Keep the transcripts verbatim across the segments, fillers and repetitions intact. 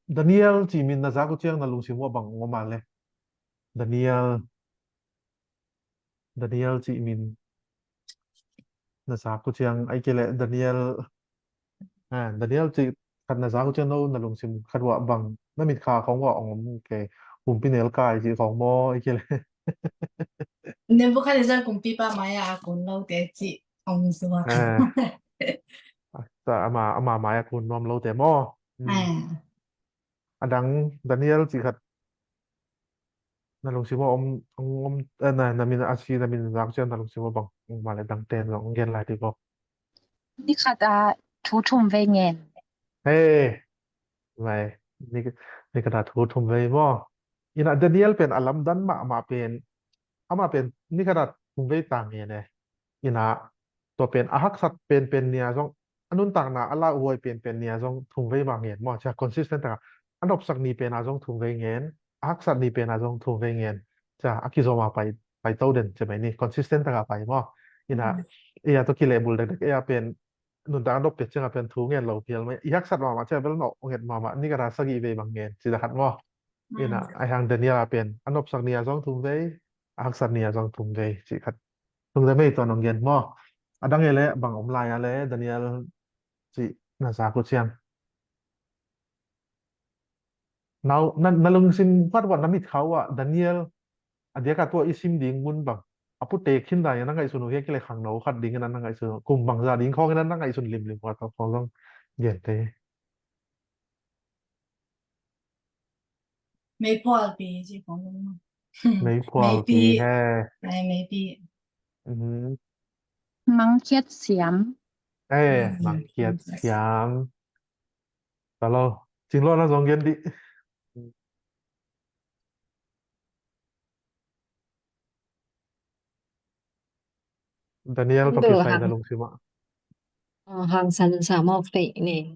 Daniel cih min na zak uh ciang na lungsim uh a bang ong om a le? Daniel, Daniel cih min na zak uh ciang, ai kei le Daniel, ah, Daniel cih khat na zak uh ciang no na lungsim khat uh a bang, na mitkha khong uh a ong om ke, Humpinelkai cih khong maw, ai kei le? Nebuchadnezzar kumpipa mai-ah a kun lote cih ong zuak. Ah. Ama, ama mai-ah kun nuam lote maw? Hmm. Ah. A dang Daniel cih khat na lungsim ah om, om, om, eh, na, na min a si, na min zak ciang na lungsim ah bang, bang om a le, dang ten zong gen lai dih ko. Ni khat ah thu thum vei ngen. He, mai, ni, ni khat ah thu thum vei maw? Ina Daniel pen a lamdang mahmah pen, ama pen ni khat ah thum vei ta ngen e. Ina tua pen a haksat penpen ni a zong, a nuntakna a lauhuai penpen ni a zong thum vei mah ngen maw, cia consistent taka. A nopsak ni pen a zong thum vei ngen, a haksat ni pen a zong thum vei ngen. Cia a kizom a pai, pai to den, cia mai ni consistent taka pai maw. Ina, mm, ei a tawh kilehbul dekdek, ei a pen nuntak a nop pet ciang a pen thu ngen lo phial mai. I haksat mahmah cia bel no nget mahmah, ni khat ah sagih vei bang ngen, ci da khat maw. Ina, mm, a hiang Daniel a pen a nopsak ni a zong thum vei, a haksat ni a zong thum vei, ci khat. Tung le mei tuan ong gen maw. A dang e le bang om lai a le Daniel cih na zak uh ciang. Nau, na, na lungsim khat uh a, na mitkha uh a Daniel a diak a tua i sim ding mun bang, a pute khin dan na ngaihsun uh hia, kile khangno khat ding na ngaihsun uh, kum bangza ding khong na ngaihsun limlim khat khong zong gen te. Meiphualpi ci khong. Meiphualpi. Meipi. He. Ai, meipi. Mhm. Mangkhiat siam. Eh, mm, mangkhiat siam. Talo, Cing Luan na zong gen dih. Daniel, tua kisai na lungsim ah. Hangsan sa mawk feih nei.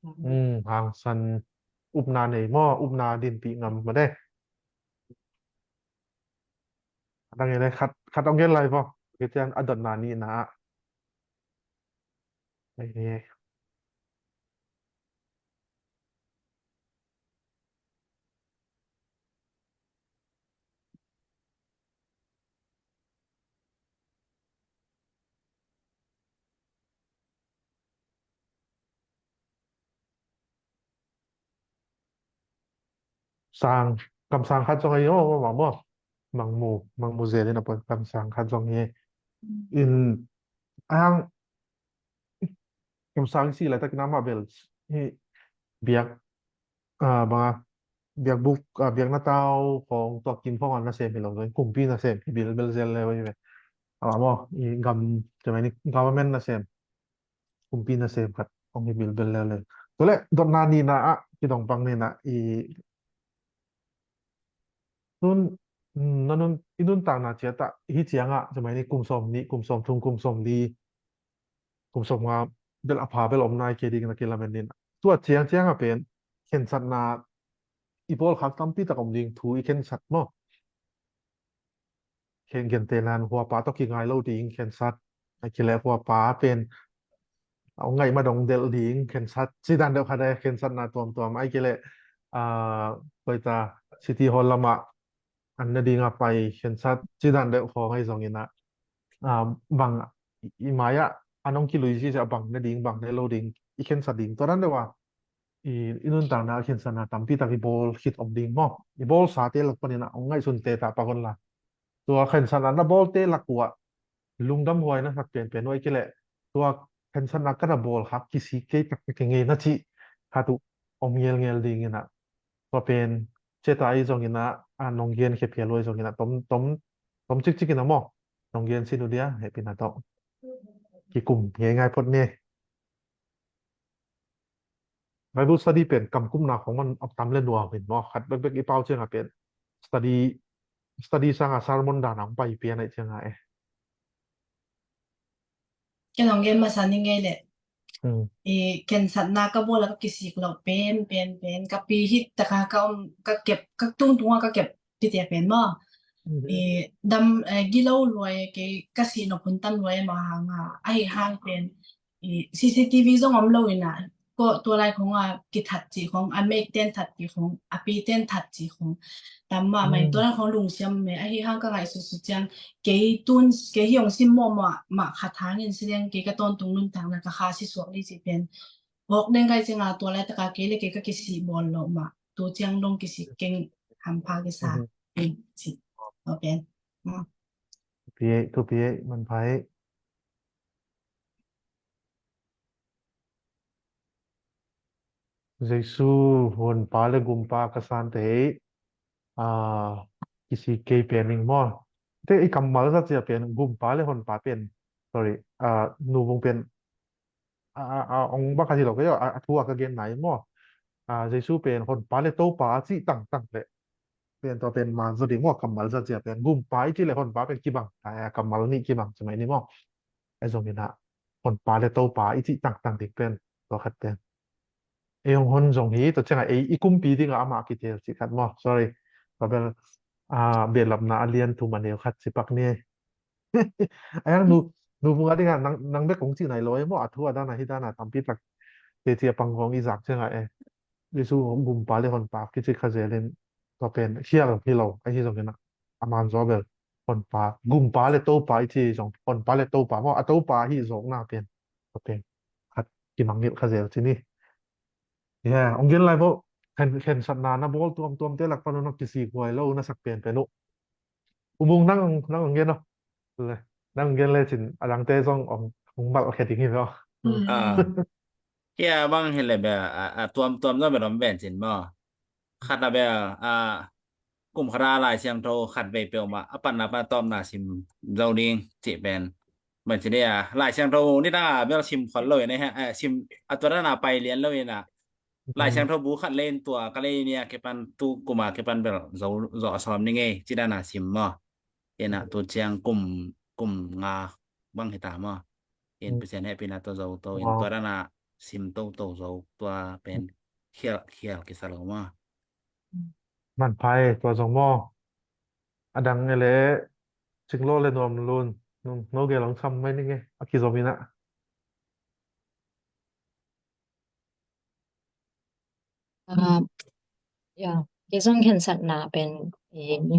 Hmm, hangsan upna nei maw, upna dinpih ngam mah de. A dang e le khat, khat ong gen lai maw. Kitian a dotna nihna ah. Ei, ei. Sang, kamsang khat zong ahi, oh, oh, oh, oh. Mangmu, mangmu zel in a poi, kamsang khat zong hi. Mm. In, a hang, kamsang si laitakin amah bel hi, biak, ah, banga, biakbuk, ah, biakna tau khong, tua kim khong a nasem hi lo, kumpi nasem hi bilbel zel le uh hi ve. Amah maw, i gam, tua mai ni, government nasem, kumpi nasem khat hong hi bilbel leuleu. Tua leh dotna nihna ah kidong pang ni in ah, i nun, na nun, i nuntakna ciat ah hih ciang ah, tua mai ni, kum sawm nih, kum sawm thum, kum sawm li, kum sawm nga bel a pha bel om nai kei ding na kilamen ni in ah. Tua ciang ciang ah pen khensatna i bawl khak tampi tak om ding, thu i khensat maw. Khen, gentehna in huapa tawh kingai lo ding khensat. A kileh huapa pen a hong ngaih ma dong delh ding khensat. Ci dan deuh khat e, khensatna tuamtuam. A kileh, ah, koi ta, City Hall lamah an na ding a pai khensat. Ci dan deuh khawng ahi zongin ah, ah, bang i mai ah an hong kilui ziahziah, bang na ding, bang na lo ding, i khensat ding. Tua dan deuh a i, i nuntakna ah khensatna tampi tak i bawl khit om ding maw. I bawlsate lak panin ah hong ngaihsun teh ta pak un la. Tua khensatna na bawlte lak uh ah lungdam huai na sak penpen uh a kileh, tua khensatna ka na bawl khak kisik kei taktak ing ei na cih khat uh om ngelngel ding in ah. Tua pen, ci ta ahi zongin ah, a nong gen khia phial uh ahi zongin ah, tom, tom, tom cikcik in ah maw, nong gen sin uh dia, hehpihna tawh kikum ngeingai phot ni. Bible study pen kamkumna khong man a tam le nuam in maw, khat bekbek i pau ciang a pen study, study sang a sermon dan a hong pai pian ahi ciang a e. Ken hong gen masa ni ngei leh. Hmm. I khensatna ka bawl a ka kisik loh pen, pen, pen, ka pi hit taka ka om, ka kep, ka tungtung a ka kep pitia pen maw. Mhm. I dam, eh, gilo luai, kei ka sih nop hun tam luai mah hang a, ahi hang pen, i C C T V zong om lo in ah, ko tua lai khong a kithat cih khong, a mek ten that cih khong, a pi ten that cih khong tam mahmah in, tua lai khong lungsiam mah ahi hang ka ngaihsutsut ciang, kei tun, kei hi hong sim mawhmawh mah khat hangin si leng, kei ka tawntung nuntakna ka kha si suak ding cih pen phawk deng kai cianga, tua laitaka kei le kei ka kisih bawl loh mah, tu ciang dong kisih keng hampha kisa in cih tua pen. Thupi ei, thupi ei, manpha ei. Jesu honpa le gumpa ka sante ei, a, kisik kei pen ing maw. Te i kammal za cia pen gumpa le honpa pen, sorry, a, nuvung pen, a, a, a, ong bang khat hi lo kei aw, a, a thu a ka gen nai maw. A, Jesu pen honpa le topa a cih tangtang le pen tua pen man zaw ding maw, kammal za cia pen gumpa i cih le honpa pen kibang, a, kammal nih kibang ci mai ni maw. Ahi zongin ah honpa le topa i cih tangtang ding pen tua khat pen ei hong hon zong hi, tua ciangah ei i kumpi dingah amah a kitel cih khat maw. Sorry. Tua bel, a, behlapna a lian thum a neu khat ci pak ni. Ahi hang nu, nuvung a dingah nang, nang bek kong cih nai lo ei maw, a thu a dana hi dana tampi tak teci a pang kong i zak ciangah e. Jesu gumpa le honpa kici kha zelin tua pen khial hi lo, ahi zongin ah a man zaw bel honpa, gumpa le topa i ci zong, honpa le topa maw, a topa hi zawkna pen tua pen khat kimangngilh kha zel ci ni. Ya, ong gen lai bo, khen, khensatna na bawl tuamtuamte lak pan uh na kisik huai lo na sak penpen uh. U Mung nang, nang ong gen aw. Le, nang ong gen le cin, a dangte zong ong, ong malh khia ding hi ve aw. Hmm. Ah. Kei a bang hi le bel, a, a tuamtuam zong bel om ven cin maw. Khat a bel, a, kum khat a Lai Siangtho khat vei peuhmah a panna pan a tawpna sim zo ding cih pen. Bang ci dia, Lai Siangtho nidang a bel sim khol lo in, eh, sim a tua dan a pai lian lo in ah. Lai Siangtho bu khat lei in tua ka lei nia kipan tu kum a kipan bel zo, zo a sawm ni ngei, ci dan a sim maw. In ah tu ciang kum, kum nga bang hi ta maw. In Pasian hehpihna tua zo to, in tua dan a sim toto zo tua pen khial, khial kisa lo maw. Manpha ei, tua zong maw. A dang e le, Cinglo le Nuam Lun, nung, no gel ong sam mai ning e, a kizom in ah. Ah, ya, kei zong khensatna pen, eh, ni,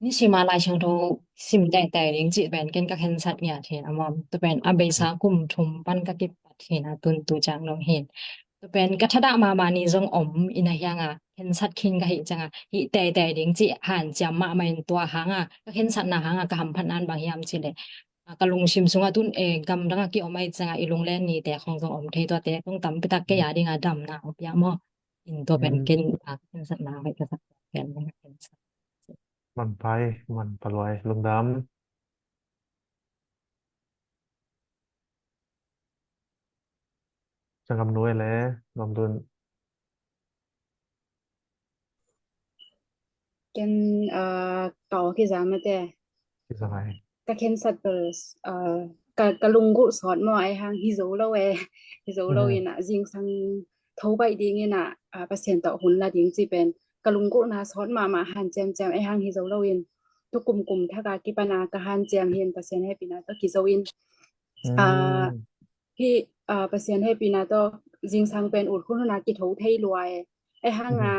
nisima Lai Siangtho sim tengteng ding cih pen ken ka khensat ngiat hi a maw. Tua pen a beisa kum thum pan ka kipat hi a, tun tu ciang dong hi. Tua pen ka thadah mahmah ni zong om in a, hi hang a khensat khin ka hih ciang a, hih tengteng ding cih hanciam mahmah in, tua hang a ka khensatna hang a ka hamphatna in bang hiam cih leh, a, ka lungsim sungah tun, eh, gamdang a ki-om ahih ciang a i lunglen nite khong zong om thei, tuate kong tampi tak kei a ding a damna hong pia maw. In tua pen ken, a, khensatna hoih ka sak pen, khensat. Manpha ei, manpha lua ei, lungdam. Sanggam nu ei le, Nuam Lun. Ken, ah, ka aw kiza mate. Kiza ngai. Ka khensat bel, ah, ka, ka lunggulh sawt maw, ahi hang hi zo lo e. Hi zo lo in ah, zingsang tho baih ding in ah, ah, Pasian tawh hun la ding cih pen ka lunggulhna sawt mahmah, hanciamciam, ahi hang hi zo lo in. Tu kum kum thak a kipan a ka hanciam hi in, Pasian hehpihna tawh kizo in. Ah, hih, ah, Pasian hehpihna tawh zingsang pen ut hun hun a kitho thei lua e. Ahi hang a,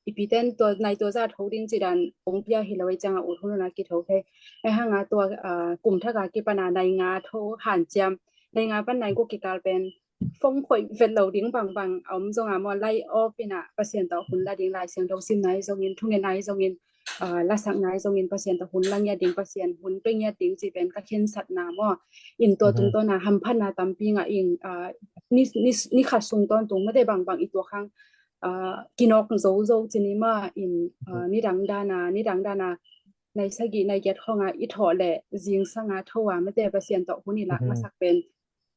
i piten tua nai tua za tho ding cih dan ong pia hi lo ahih ciang a ut hun hun a kitho thei. Ahi hang a tua, ah, kum thak a kipan a nai nga tho hanciam. Nai nga pan nai guk kikal pen phone khoih vet lo ding bangbang a om zong a maw, light off in ah Pasian tawh hun la ding, Lai Siangtho simna ahi zongin, thungetna ahi zongin, ah, lasakna ahi zongin Pasian tawh hun la ngiat ding, Pasian hun pia ngiat ding cih pen ka khensatna maw. In tua tungtawn a hamphatna tampi ngah ing, ah, ni, ni, ni khat sung tawntung mate bangbang i tuak hang, ah, kinawk zozo ci ni maw, in, ah, nidang dan a, nidang dan a nai sagih nai giat khong a i thawh leh zingsang a tho a mate Pasian tawh hun i lak masak pen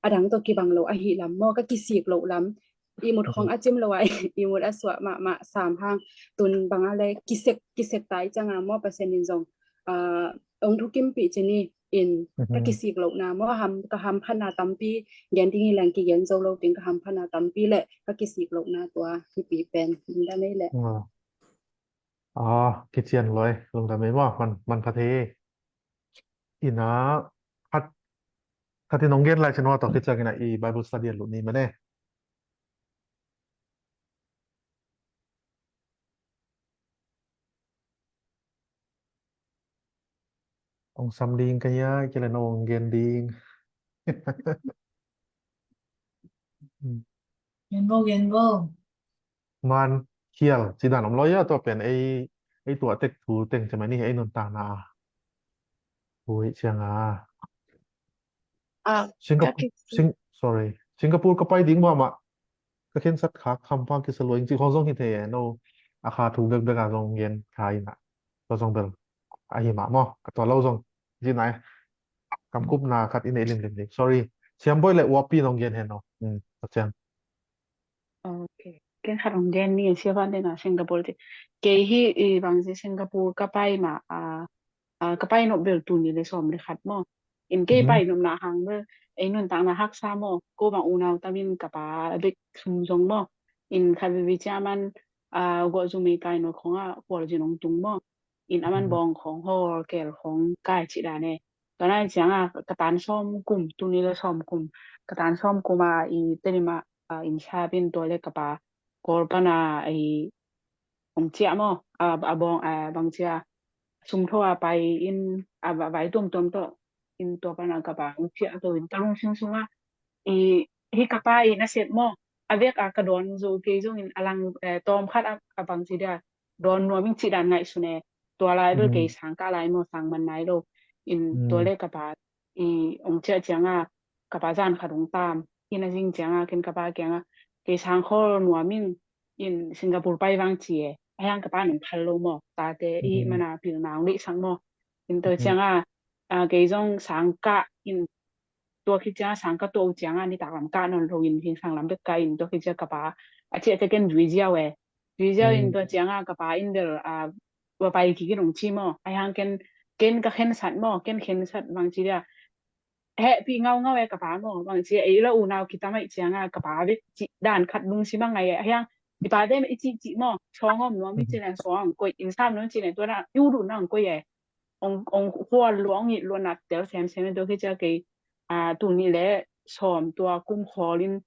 a dang tawh kibang lo ahih lam maw, ka kisik loh lam. Ihmut khong a cim lo a, ihmut a suah mahmah sam hang, tun bang a le kisek, kisek tai ciang a maw, Pasian in zong, ah, ong thukimpih ci ni in, ka kisik lohna maw, ham, ka hamphatna tampi gen ding hi leng kigen zo lo ding, ka hamphatna tampi le ka kisik lohna tua hi pi pen, in da mei le. Ah, kician lua ei, lungdam ei maw, man, man pha thei ei. Ina, khat, khat in ong gen lai cin maw, tua khit ciang ina i Bible study a lut ni mane. Ong sam ding ka hia, kei le no ong gen ding. Gen bo, gen bo. Man khial ci dan om lo ia, tua pen ei, ei tua tek thu teng ci mai ni, ei nuntakna a. Ui, ciang a. Ah, Singapore, ka ki- Sing, sorry. Singapore ka pai ding mahmah. Ka khensat khak hampha kisa luang ci khong zong hi thei e, no. A kha thu bekbek a zong gen kha ina. Tua zong bel. A hi mah maw. Ka tua lo zong. Ci nai. Kamkupna khat i nei limlim ding. Sorry. Siam Boih le Uapi nong gen hen no. Hmm, tua ciang. Ok. Ken khat ong gen ni, sia van den a Singapore ci. Kei hi i bang ci Singapore ka pai ma, a, a, ka pai nop bel tuni le sawm le khat maw. In kei Mhm. pai nopna hang bel, ei nuntakna haksa maw. Ko bang unau tamin ka pa bek sum zong maw. In khat vivi cia man, a, gawh zumi kai nop khong a, kual zin ong tung maw. In a man Mhm. bawng khong hol, kel khong kai ci dan e. Tua nai ciang a, ka tan sawm kum, tuni le sawm kum. Ka tan sawm kum a, i tenim a, a, in sap in tua le ka pa, Kawl pan a, i ong ciah maw, a, a bawng, a, bang cia, sum tho a pai in, a, va-, vai tuamtuam tawh, in tua pan a ka pa, ong ciah tawh in, ka lungsim sung a, i, hi ka pa i nasep maw, a vek a ka dawn zo kei zong in, a lang, eh, tawm khat a, a bang ci dia, dawn nuam in ci dan ngaihsun e, tua lai bel kei Mm. sang kah lai maw, sang man nai lo, in tua Mm. le ka pa, i ong ciah ciang a, ka pa zan khat ong tam, in a zing ciang a, ken ka pa kiang a, kei sang khol nuam in, in Singapore pai vang ci e, a hiang ka pa nong phal lo maw, tate i Mm. mana pilna ong deihsak maw, in tua Mm. ciang a, a, kei zong sang kah in, tua khit ciang a sang kah tua uh ciang a, nitak lam kah nawn lo in, hing sang lam bek kah in, tua khit ciang ka pa, a ciah ciah ken zui ziau e, zui ziau in Mm. tua ciang a, ka pa in bel, a, va pai kik in ong ci maw, a hiang ken, ken ka khensat maw, ken khensat bang ci dia, hehpih ngaungau e ka pa maw, bang ci a, ei la unau kitam aih ciang a, ka pa bek ci dan khat lungsim a ngai e, a hiang, i pa te i cih cih maw, sawng om nuam i ci nen sawng ong koih, in sam nuam ci nen tua na, i u dun na ong koih e, ong, ong khual lua, ong it lua nat tel semsem e, tua khit ciang kei, a, tuni le sawm tua kum khawl in,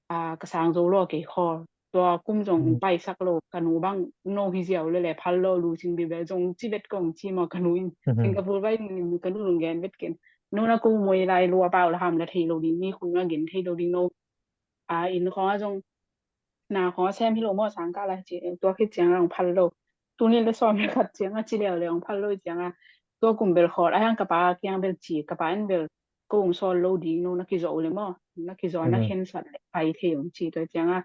a, ka sang zo lo kei khawl. Tua kum zong ong paisak lo, ka nu bang no hi ziau le le phal lo, lu cing bibel zong ci bet kong ci maw ka nu in. Singapore bai ning ka nu lung gen bet ken. No na kong muai lai lua pau la ham la thei lo ding, ni khun na gen thei lo ding no. A, in khong a zong, na khong a sem hi lo maw sang kah lai ci, tua khit ciang a ong phal lo. Tuni le sawm le khat ciang a ci leu le ong phal lo ciang a. Tua kum bel khawl, a hiang ka pa kiang bel ci, ka pa in bel ko ong sawl lo ding no na kizawh uh le maw. Na kizawh na khensat le pai thei ong ci tua ciang a.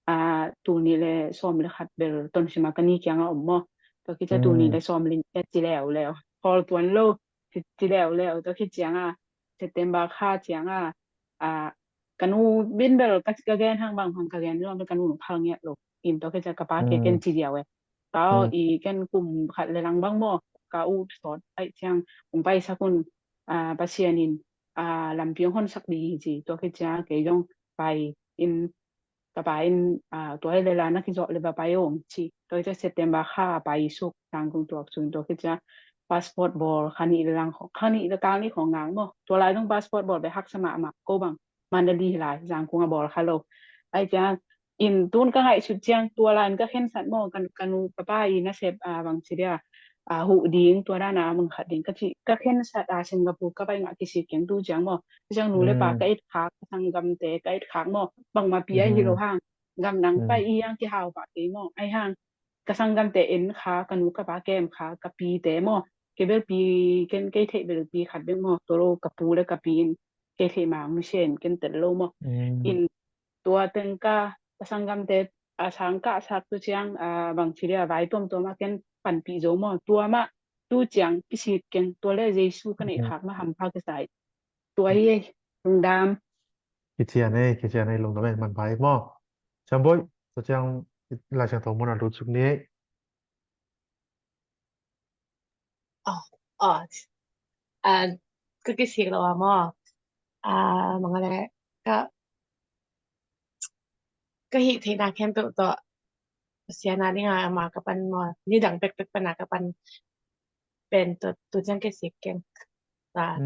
A, tuni le sawm le khat bel Tonsim a ka ni kiang a om maw. Tua khit ciang tuni le sawm le nih a ci leu le. Khawl tuan lo, ci, ci leu le. Tua khit ciang a, September kha ciang a, a, ka nu bin bel ka, ka gen hang bang hang ka gen lo, ka nu phal ngiat lo. In tua khit ciang ka pa ke ken ci diau e. Ka aw i ken kum khat le lang bang maw, ka u sawt aih ciang, ong paisak un, a, Pasian in, a, lampi ong honsak ding hi ci, tua khit ciang kei zong pai in, ka pa in, a, tua hi le la na kizawh le va pai ong ci, tua khit ciang September kha pai suk, sang kung tuak sung, tua khit ciang passport bawl, kha nih le lang khong, kha nih le kal nih khong ngang maw, tua lai zong passport bawl ve haksa mahmah, ko bang, Mandalay hi lai, Zangkung a bawl kha lo. Aih ciang, in tun ka ngaihsut ciang tua lai in ka khensat maw, ka, ka nu ka pa i nasep, a, bang ci dia, a, huh ding, tua dan a mun khat ding ka ci, ka khensat a Singapore ka pai ngah kisik keng tu ciang maw. Tu ciang nu le pa ka it khak, ka sanggamte ka it khak maw. Bangmah pi a hi lo hang, gam nang pai i hang kihau pah kei maw. Aih hang, ka sanggamte en kha, ka nu ka pa kem kha, ka pite maw. Kei bel pi, ken kei theih bel pi khat bek maw. Tua lo ka pu le ka pi in, kei theih mang nu sen, ken tel lo maw. In tua teng ka, ka sanggamte, a, sang kah sak tu ciang, a, bang ci dia vai tuamtuam a ken panpih zo maw. Tua mah, tu ciang kisik keng, tua le Jesu ka neih khak mah hampha kisai. Tua hi ei, lungdam. Kician ei, kician ei, lungdam ei, manpha ei maw. Siam Boih, tua ciang Lai Siangtho mun a lut suk ni ei. Aw, aw. A, ka kisik lo a maw. A, mangale, ka, ka hih theihna khempeuh tawh Pasian a dinga ama ka pan maw, nidang pekpek pana ka pan pen tua, tua ciang kisik keng. Ta.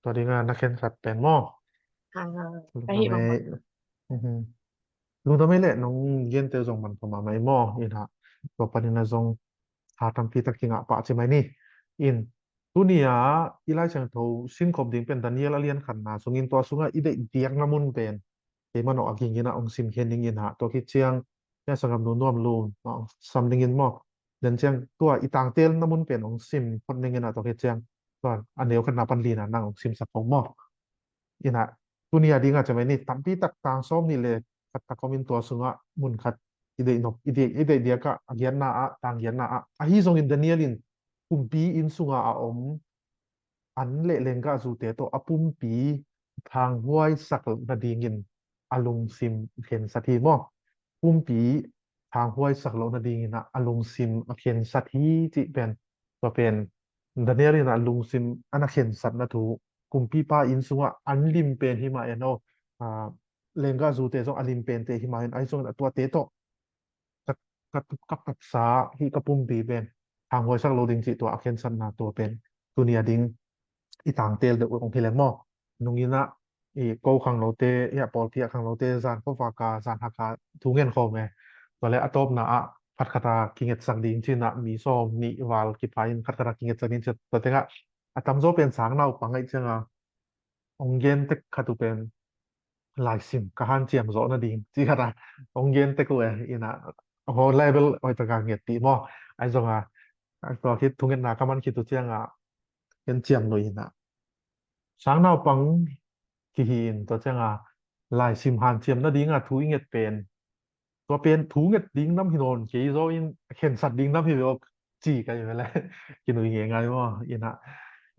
Tua dinga na khensat pen maw. Ka hih bang. Lungdam ei le nong gente zong man pha mahmah ei maw. In ha, tua panin a zong ha tampi tak kingah pah ci mai ni. In Tuni-a i Lai Siangtho sinkhop ding pen Daniel a lian khatna sungin tua sungah i deih diakna mun pen kei manawh a gingin ah hong sim khe ning in ah, tua khit ciang Sia Sanggam Nu Nuam Lun ah hong sam ning in maw. Tua ciang tua i tangtelna mun pen hong sim phot ning in ah, tua khit ciang tua a neu khatna pan lina nang hong simsak ko maw. Ina, tuni a dinga ciamai ni tampi tak tang sawm nih le khat tak om in tua sungah mun khat i deih nop, i deih, i deih diakah a giatna ah, tang giatna ah. Ahi zongin Daniel in kumpi inn sunga a om an le lenggah zute tawh a pumpi thanghuai sak loh nadingin a lungsim a khensat hi maw. Pumpi thanghuai sak loh nadingin a lungsim a khensat hi cih pen, tua pen Daniel in a lungsim an a khensatna thu, kumpipa inn sungah an lim pen hi mah en aw, a, lenggah zute zong a lim pente hi mah en, ahi zongin a tuate tawh ka, ka, ka taksa hi, ka pumpi pen thanghuai sak lo ding cih tua a khensatna tua pen tuni a ding i tangtel deuh hong hi leng maw. Nungin ah i ko khanglote, i a pawlpi a khanglote zan khuavaka, zan haka thu ngen khawm e. Tua le a tawpna ah khatkhat a kingetsak ding cin ah mi sawm nih val kipha in khatkhat a kingetsak ding cin, tua tengah a tamzaw pen sang naupang aih cianga hong gen tek khat uh pen laisim ka hanciam zawh nading ci khat a hong gen tek uh e. Ina, ho level hoih taka ngetpih maw. Ahi zonga tua khit thungetna ka man khit uh cianga ken ciam lo ina, sang naupang kihi in tua cianga laisim hanciam nadinga thu i nget pen, tua pen thu nget ding nam hi nawn kei zaw in khensat ding nam hi ve aw ci ka hi ve le. Kinui ngeingai maw. Ina,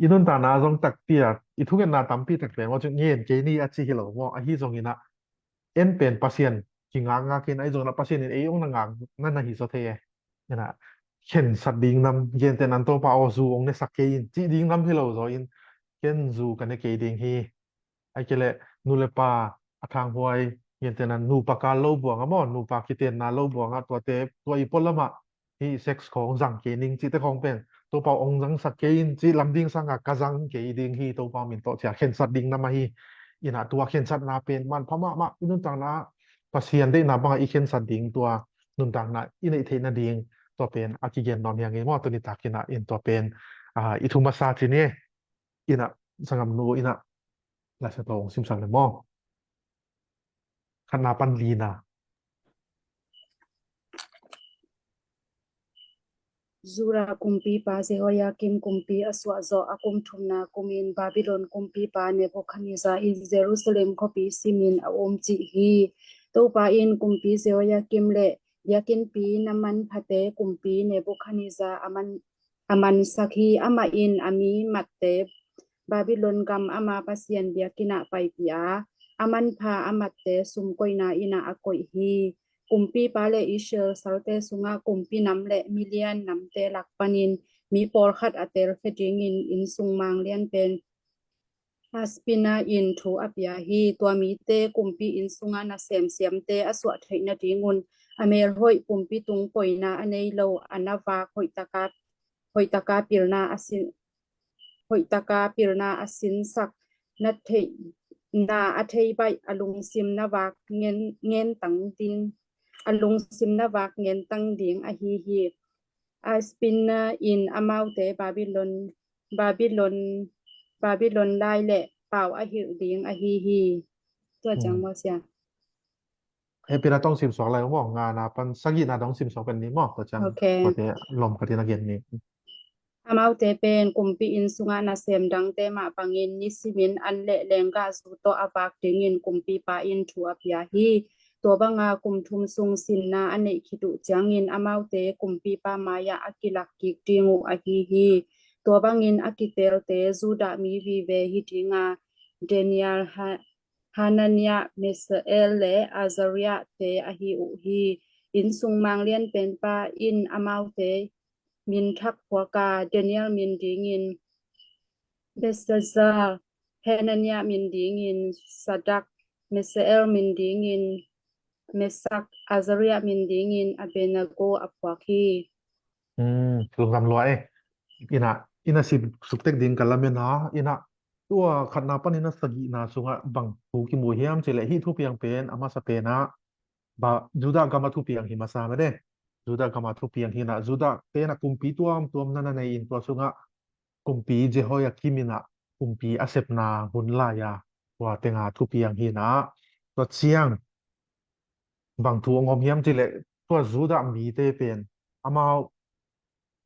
i nuntakna zong takpi a i thungetna tampi tak pen maw, cu ngen kei ni a ci hi lo maw. Ahi zongin ah en pen Pasian kingakngak in, ahi zongin ah Pasian in ei hong na ngak na na hi zaw thei e. Ina, khensat ding nam, gentehna in Topa aw, zu hong nesak kei in cih ding nam hi lo zaw in, ken zu ka ne kei ding hi. Ahih kei leh nu le pa a thanghuai, gentehna in nupa kal lo buanga maw, nupa kitenna lo buanga tuate, tua i pualamah hih sex khawng zang kei ning cihte khawng pen Topa aw, hong zangsak kei in cih lam ding sanga ka zang kei ding hi Topa min tawh ci a khensat ding nam ahi. Ina, tua khensatna pen manpha mahmah, i nuntakna ah Pasian deihna bangah i khensat ding, tua nuntakna i neih theih nading tua pen a kigen nuam hi a ngei maw. Tuni takin ah in tua pen, ah, i thu masa ci ni. Ina, sanggam nu ina, Lai Siangtho hong simsak le maw. Khatna pan lina. Judah kumpipa Jehoiakim kumpi a suah zawh a kum thumna kumin Babylon kumpipa Nebukhadnezzar in Jerusalem khuapi simin a um cih hi. Topa in kumpi Jehoiakim le biakinnpi na manphate kumpi Nebukhadnezzar a man, a mansak hi. Amah in a mi matte Babylon gam ama Pasian biakinn ah paipih a, a manpha a matte sumkoihna inn ah a koih hi. Kumpipa le Israel salte sungah kumpi nam le milian namte lak panin mi pawlkhat a telkhia dingin innsung manglian pen Aspina in thu a pia hi. Tua mite kumpi inn sungah nasem siamte a suah theih nadingun a melhoih, kumpi tung poina a nei lo, a na vak hoihtaka, hoihtaka pilna a sin, hoihtaka pilna a sinsak na theih, na a thei baih, a lungsim na vak ngen, ngen tang ding, a lungsim na vak ngen tang ding ahi hi. Aspina in amaute Babylon, Babylon, Babylon lai le pau a hilh ding ahi hi. Tua ciang maw sia. Hepina tong simsuak lai maw, ngana pan sagihna dong simsuak pen ni maw, tua ciang. Okay. Tuate lom khatin a gen ni. Amaute pen kumpi inn sungah nasem dangte mah bangin nisimin an le lenggah zu tawh a vak dingin kumpipa in thu a pia hi. Tua banga kum thum sung sinna a neih khit uh ciangin amaute kumpipa mai-ah a kilak kik ding uh ahi hi. Tua bangin a kiteelte Judah mi vive hi dinga Daniel, Ha-, Hananiah, Mishael le Azariah te ahi uh hi. Innsung manglian penpa in amaute min thak phuaka, Daniel min dingin Belteshazzar, Hananiah min dingin Shadrach, Mishael min dingin Meshach, Azariah min dingin Abednego a phuak hi. Hmm, lungdam lua e. Ina, ina sim suktek ding ka lamen a, ina, tua khatna panin a sagihna sungah bang thu kimu hiam cih leh hih thupiang pen a masa penah Ba, Judah gam a thupiang hi masa mah de. Judah gam a thupiang hi na, Judah te na kumpi tuamtuam na na nei in tua sungah kumpi Jehoiakim in ah kumpi a sepna hun lai-a tua tenga thupiang hi in ah, tua ciang bang thu hong om hiam cih leh tua Judah mite pen amau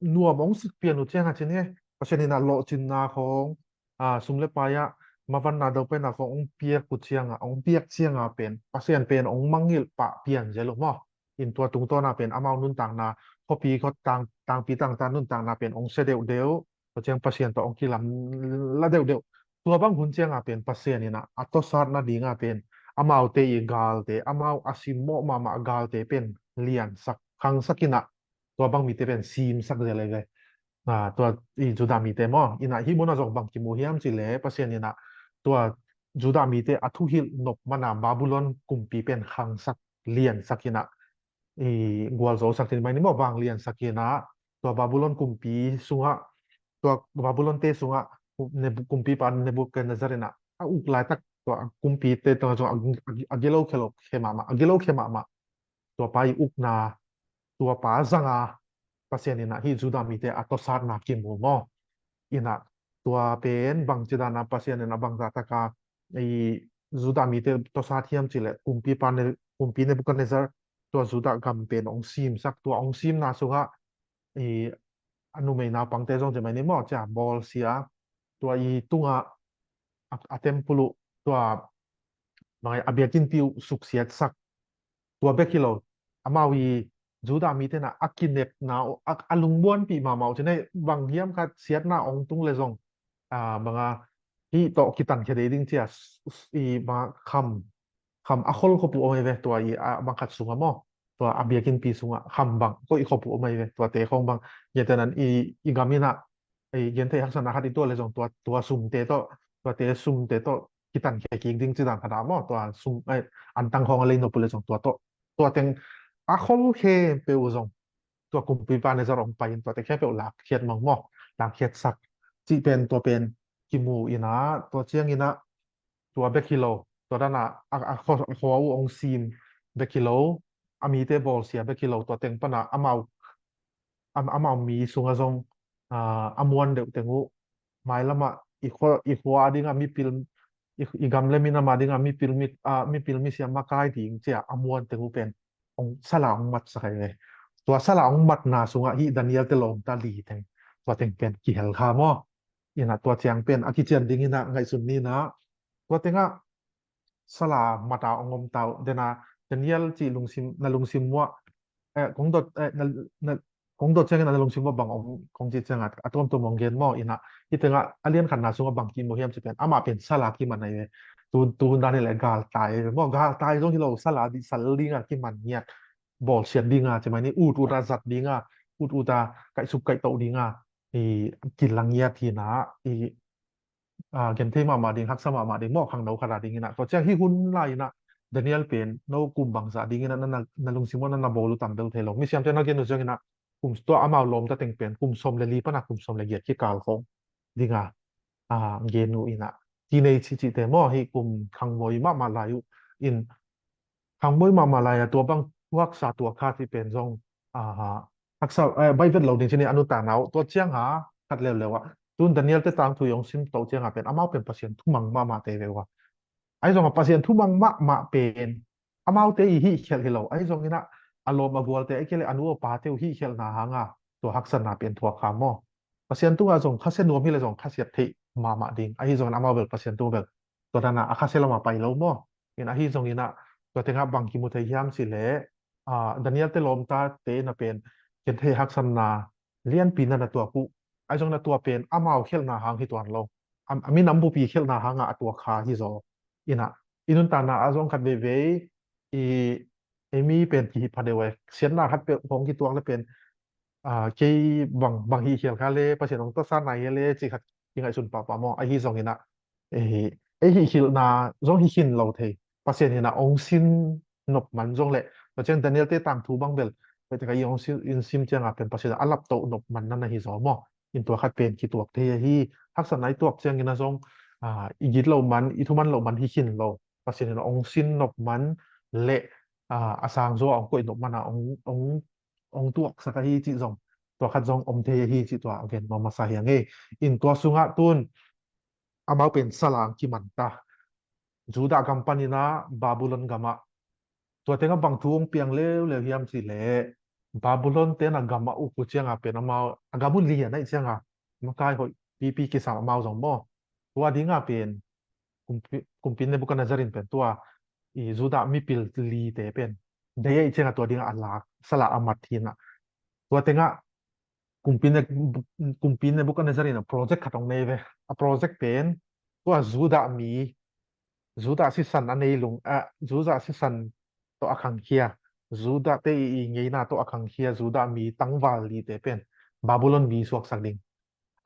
nuam hong sik pian uh ciang a cin he, Pasian in ah lawhcinna khawng, a, sum le pai ah mavanna do paina khawng hong piak uh ciang a, hong piak ciang a pen Pasian pen hong mangngilh pah pian zel uh maw. In tua tungtawn a pen amau nuntakna, khuapi khua tang, tangpi tangtan nuntakna pen hong sia deuhdeuh, tua ciang Pasian tawh hong kilamla deuhdeuh. Tua bang hun ciang a pen Pasian in ah a tawsat nading a pen amaute i galte, amau a simmawh mahmah galte pen liansak, khangsak in ah tua bang mite pen simsak zel ei ve. A, tua i Judah mite maw. In ah hih mun ah zong bang kimu hiam cih leh Pasian in ah tua Judah mite a thuhilh nop man a Babylon kumpi pen khangsak, liansak in ah, i gualzosak cih mai ni maw, vangliansak in ah tua Babylon kumpi sungah, tua Babylon te sungah Nebu-, kumpipa Nebuchadnezzar in ah a uk laitak tua kumpite tungah zong a, a, a gilo khia lo, khia mahmah, a gilo khia mahmah. Tua pa i ukna, tua pa zanga Pasian in ah hih Judah mite a tawsatna kimu maw. In ah tua pen bangci dan a Pasian in ah bangzah taka i Judah mite tawsat hiam cih leh kumpipa Ne-, kumpi Nebuchadnezzar tua Judah gam pen hong simsak, tua hong simna sungah i a numei naupangte zong ci mai ni maw, cia bawlsia, tua i tungah a, a temple uh, tua bang a biakinnpi uh suksiatsak, tua bek hi lo, amau i Judah mite in ah a kinepna uh, a, a lungmuanpih mahmah uh cin ei, bang hiam khat siatna hong tung le zong, a, bang a hih tawh kitankhia dei ding cia, s-, s-, i bang a kham, kham a khol khop uh om ei ve, tua i a bang khat sungah maw, tua a biakinnpi sungah kham bang koih khop uh om ei ve, tuate khawng bang, gentehna in i, i gam in ah, i genthei haksatna khat i tuah le zong tua, tua sumte tawh, tuate sumte tawh kitankhia kik ding ci dan khat a maw, tua sum, eh, antang khawng a lei nop uh le zong tua tawh, tua teng a khol khempeuh uh zong tua kumpipa Nebuchadnezzar hong pai in tua teng khempeuh lakkhiat mang maw, lakkhiatsak cih pen, tua pen kimu in ah, tua ciang in ah tua bek hi lo, tua dan a, a, a khua, a khua uh hong sim bek hi lo, a mite bawlsia bek hi lo, tua teng pan a amau, am-, amau mi sungah zong, a, a muan deuh teng uh, mailam ah i khua, i khua a ding a mipil, i, i gam le minam a ding a mipil mi, a, mipil misiam makai ding cia a muan teng uh pen hong sala hong matsak ei ve. Tua sala hong matna sungah hih Daniel te lawmta li teng, tua teng pen kihel kha maw. In ah tua ciang pen a kician ding in ah ngaihsun ni in ah, tua teng ah sala mat a hong om ta uh. Dena Daniel cih lungsim, na lungsim muah, eh, kong dot, eh, na, na, kong dot ciangin na lungsim muah bang om, kong cih ciangin a tuamtuam hong gen maw. In ah hih teng ah a lian khatna sungah bang kimu hiam cih pen, amah pen sala kiman ahi ve. Tu, tu hun dan hi leh galtai ahi ve maw, galtai zong hi lo, sala di sal ding a kiman ngiat, bawlsiat ding a ci mai ni, ut ut a zat ding a, ut ut a kaihsuk kaihtoh ding a, i kilang ngiat hi in ah, i a, genthei mahmah ding, haksa mahmah ding maw, khangno khat a ding in ah. Tua ciang hih hun lai in ah Daniel pen no kum bangzah ding in ah na, na, na lungsim uh na, na bawl uh tam bel thei lo. Misiamte na gen uh ciang in ah kum, tua amau lawmta teng pen kum sawm le li pan a kum sawm le giat kikal khawng ding a, a, gen uh in ah. Teenage cihte maw, hih kum khangmoi mahmah lai uh in, khangmoi mahmah lai a tua bang thuaksa tuak kha cih pen zong, a, haksa, eh, bai vet lo ding ci ni, a nuntakna uh. Tua ciang a khat leuleu ah, tun Daniel te tangthu i hong sim toh ciang a pen amau pen Pasian thumang mahmah te ve uh a. Ahi zong a Pasian thumang mahmah pen amaute i hihkhelh hi lo, ahi zong in ah a lawm a gualte, ahih kei leh a nu a pate uh hihkhelhna hang a tua haksatna pen thuak kha maw. Pasian tungah zong khasia nuam hi leh zong khasiat theih mahmah ding, ahi zong in amau bel Pasian tung bel tua dan a a khasia lam a pai lo maw. In ahi zong in ah tua teng ah bang kimu thei hiam cih leh, a, Daniel te lawmta te in ah pen genthei haksatna lianpi in ah na tuak uh, ahi zong in ah tua pen amau khelhna hang hi tuan lo. A, a minam bupi khelhna hang a a tuak kha hi zaw. In ah i nuntakna ah zong khat veivei i, ei mi pen kihih pha deuh a, siatna khat peuh hong kituak le pen, a, kei bang, bang hihkhial kha le, Pasian hong tawsat nai hi le cih khat i ngaihsun pahpah maw. Ahi zong in ah, eh, ei hihkhialhna zong hi khin lo thei. Pasian in ah hong sin nop man zong leh, tua ciang Daniel te tangthu bang bel tua teng ah i hong sim, in sim ciang a pen Pasian a laptoh nop man na na hi zaw maw. In tua khat pen kituak thei ahi. Haksatna i tuak ciang in ah zong, a, i git loh man, i thuman loh man hi khin lo. Pasian in ah hong sin nop man leh, a, a sang zaw a hong koih nop man a hong, hong, hong tuaksak ahi cih zong Tua khat zong om thei ahi cih tua a gen nuam masa hi a ngei. In tua sungah tun amau pen salang kiman ta. Judah gam panin ah Babylon gamah. Tua tengah bang thu hong piang leuleu hiam cih leh Babylon ten a gam a uk uh ciangah pen amau a gam uh lian ahih ciangah makai hoih pipi kisam amau zong maw. Tua dingah pen kumpi, kumpi Nebuchadnezzar in pen tua i Judah mipil lite pen deih ahih ciangah tua dingah a lak salah a mat hi in ah. Tua tengah kumpi ne, kumpi Nebuchadnezzar in a project khat hong nei ve. A project pen tua Judah mi, Judah sisan a nei lung, a Judah sisan tawh a khangkhia, Judah te i, i ngeina tawh a khangkhia Judah mi tangval lite pen Babylon mi suaksak ding.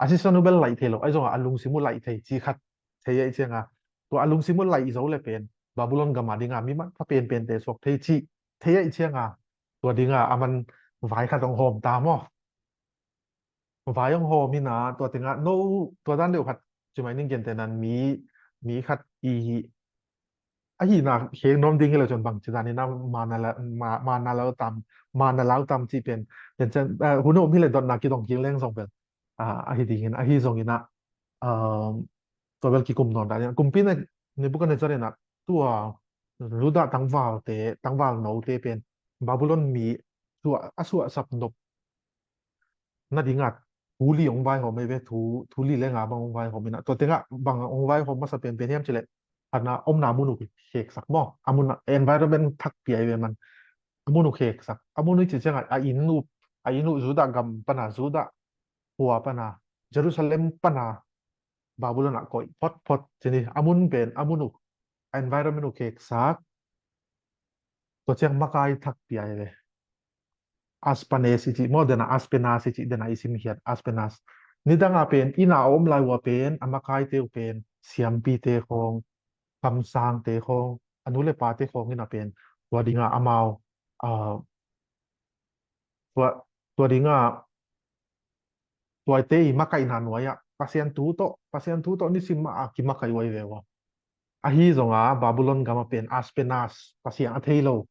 A sisan uh bel laih thei lo, ahi zongah a lungsim uh laih thei ci khat thei ahih ciangah, tua a lungsim uh laih zo le pen Babylon gam a dingah mi manpha penpente suak thei cih thei ahih ciangah, tua dingah a man vai khat hong hawm ta maw. Vai hong hawm in ah tua tengah no tua dan deuh khat ci mai ning, gentehna mi, mi khat i ahihna khek nuam ding hi lo cun bang ci dan in ah mana la, ma, mana lau tam, mana lau tam cih pen, pen cen, eh, hun a um hi le dotna kidong kik leng zong pen, ah, ahi dingin, ahi zongin ah, um, tua bel kikum nawn dan in ah, kumpi ne, Nebuchadnezzar in ah tua Judah tangvalte, tangval note pen Babylon mi suah, a suahsap nop nadingah thu li hong vaihawm ei ve, thu, thu li le nga bang hong vaihawm in ah, tua tengah bang hong vaihawm masa penpen hiam cih leh, khatna omna mun uh kheksak maw, a mun ah environment thak pia ei ve man, a mun uh kheksak, a mun uh cih ciangah a inn uh, a inn uh Judah gam pana, Judah khua pana, Jerusalem pana Babylon ah koih photphot cini, a mun pen, a mun uh, a environment uh kheksak, tua ciang makai thak pia ei ve. Ashpenaz i cih maw, dena Ashpenaz i cih, dena i sim hiat Ashpenaz. Nidang a pen, inn a om lai uh a pen, a makaite uh pen siampite khawng, kamsangte khawng, a nu le pate khawng in a pen tua dingah amau, ah, tua, tua dingah tuate i makaihna nuai-ah Pasian thu tawh, Pasian thu tawh nisim mah a kimakaih uh ei ve ua. Ahi zongah Babylon gam a pen Ashpenaz, Pasian a thei lo,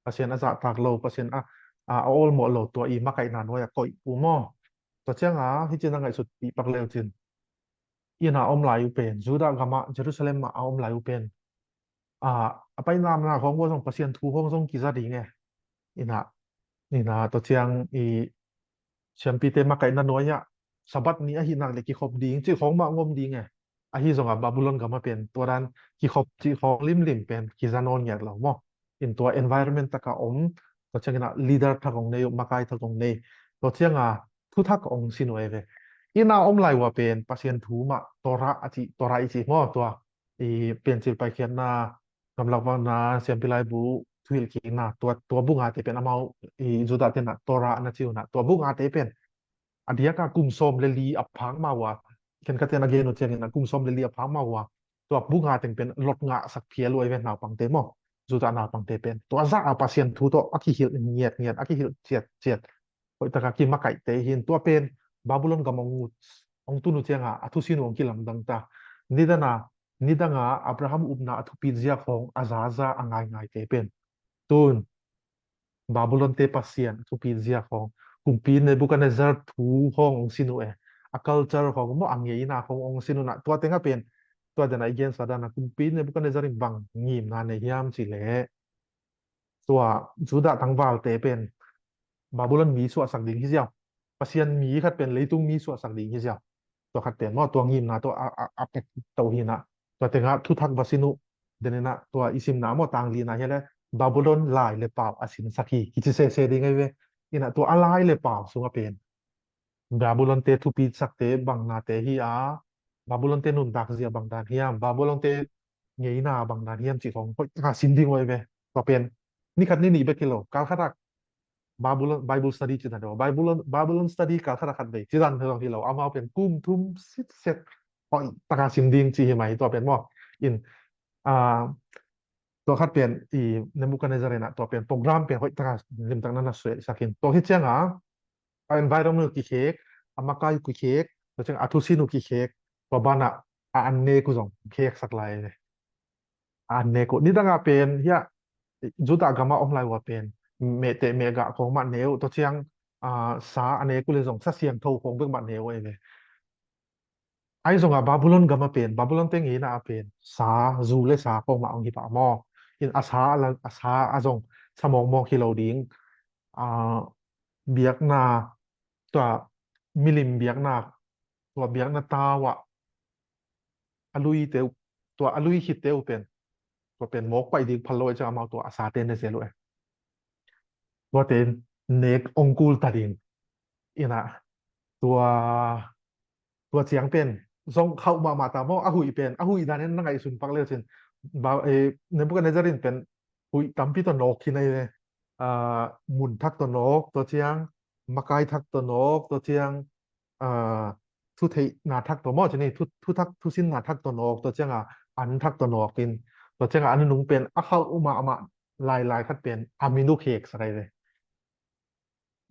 Pasian a zahtak lo, Pasian a, a, a awlmawh lo, tua i makaihna nuai-ah koih uh maw. Tua ciangah hih cin a ngaihsut pih pak leu cin, inn a om lai uh pen, Judah gam ah, Jerusalem ah a om lai uh pen, a, a painamna khawng uh zong Pasian thu khawng zong kiza ding e. In ah, in ah, tua ciang i siampite makaihna nuai-ah Sabbath ni ahih nak le kikhop ding cih khawng mah ngom ding e. Ahi zongah Babylon gam a pen tua dan kikhop cih khawng limlim pen kiza nawn ngiat lo maw. In tua environment tak a om, tua ciangin ah leader thak hong nei uh, makai thak hong nei. Tua ciangah thuthak hong sin uh ei ve. Inn a om lai uh a pen Pasian thu mah, Torah a cih, Torah i cih maw, tua i Piancil Paikhiatna, Gamlak Vakna, Siampi Laibu, Thuhilhkikna, tua, tua bu ngate pen amau i Judah ten ah Torah na ci uh in ah, tua bu ngate pen a diak a kum sawm le li a phak ma uh a, khenkhat ten a gen uh ciangin ah kum sawm le li a phak ma uh a, tua bu nga teng pen lot ngahsak phial uh ei ve, naupangte maw, Judah naupangte pen. Tua zah a Pasian thu tawh a kihilh ngiatngiat, a kihilh ciatciat, hoih taka kimakaihte hi in, tua pen Babylon gam hong, hong tun uh ciangah a thusin uh hong kilamdang ta. Nidana, nidanga Abraham upna a thupit zia khawng a zaza a ngaingaite pen tun Babylon te Pasian a thupit zia khawng, kumpi Nebuchadnezzar thu khawng hong sin uh e, a culture khawng maw, a ngeina khawng hong sin uh in ah, tua tengah pen tua dena i gensa dana kumpi Nebuchadnezzar in bang ngimna nei hiam cih leh, tua Judah tangvalte pen Babylon mi suahsak ding hi ziau, Pasian mi khat pen leitung mi suahsak ding hi ziau. Tua khat pen maw, tua ngimna tua a, a, a pek to hi in ah, tua tengah thuthak va sin uh, den in ah tua i simna maw, tanglina hi le Babylon lai le pau a sinsak hi kici sese ding ahi ve. In ah tua a lai le pau sungah pen Babylon te thupitsakte bang nate hi a, Babylon te nuntak zia bang dan hiam, Babylon te ngeina bang dan hiam cih khawng hoih taka sin ding uh ahi ve. Tua pen ni khat ni nih bek hi lo, kal khat ah Babylon Bible study cih dan deuh, Babylon, Babylon study kal khat ah khat vei cih dan deuh hi lo, amau pen kum thum sitset hoih taka sin ding cih hi mai. Tua pen maw, in, ah, tua khat pen i Nebuchadnezzar in ah tua pen program pen hoih taka limtak na na suaisak in, tua hi ciangah a environment uh kikhek, a makai uh kikhek, tua ciang a thusin uh kikhek, tua banah a annek uh zong kheksak lai ve. A annek uh, nidangah pen hiah Judah gamah om lai uh a pen mehteh mehgah khawng mah ne uh, tua ciang ah, sa a nek uh le zong sa siangtho khawng bek mah ne uh ahi ve. Ahi zongah Babylon gam a pen, Babylon te ngeina a pen sa, zu le sa khawng mah hong hi pah maw? In a sa a la, a sa a zong sa mawkmawk hi lo ding. Ah, biakna, tua milim biakna, tua biakna tau ah a lui te uh, tua a lui khit te uh pen, tua pen mawk paih ding phal lo e, ciang amau tua a sa te ne zel uh e. Tua te nek hong kul ta ding. Ina, tua, tua ciang pen zong khauh mahmah ta maw, a huih pen, a huih dan in na ngaihsun pak le uh cin. Ba, eh, Nebuchadnezzar in pen huih tampi tawh nawk khin ahi ve. Ah, mun thak tawh nawk, tua ciang makai thak tawh nawk, tua ciang, ah, thutheihna thak tawh maw, cin hi, thu, thu thak, thusinna thak tawh nawk, tua ciang a an thak tawh nawk in, tua ciang a an nung pen a khauh mahmah lailai khat pen a min uh kheksak ahi ve.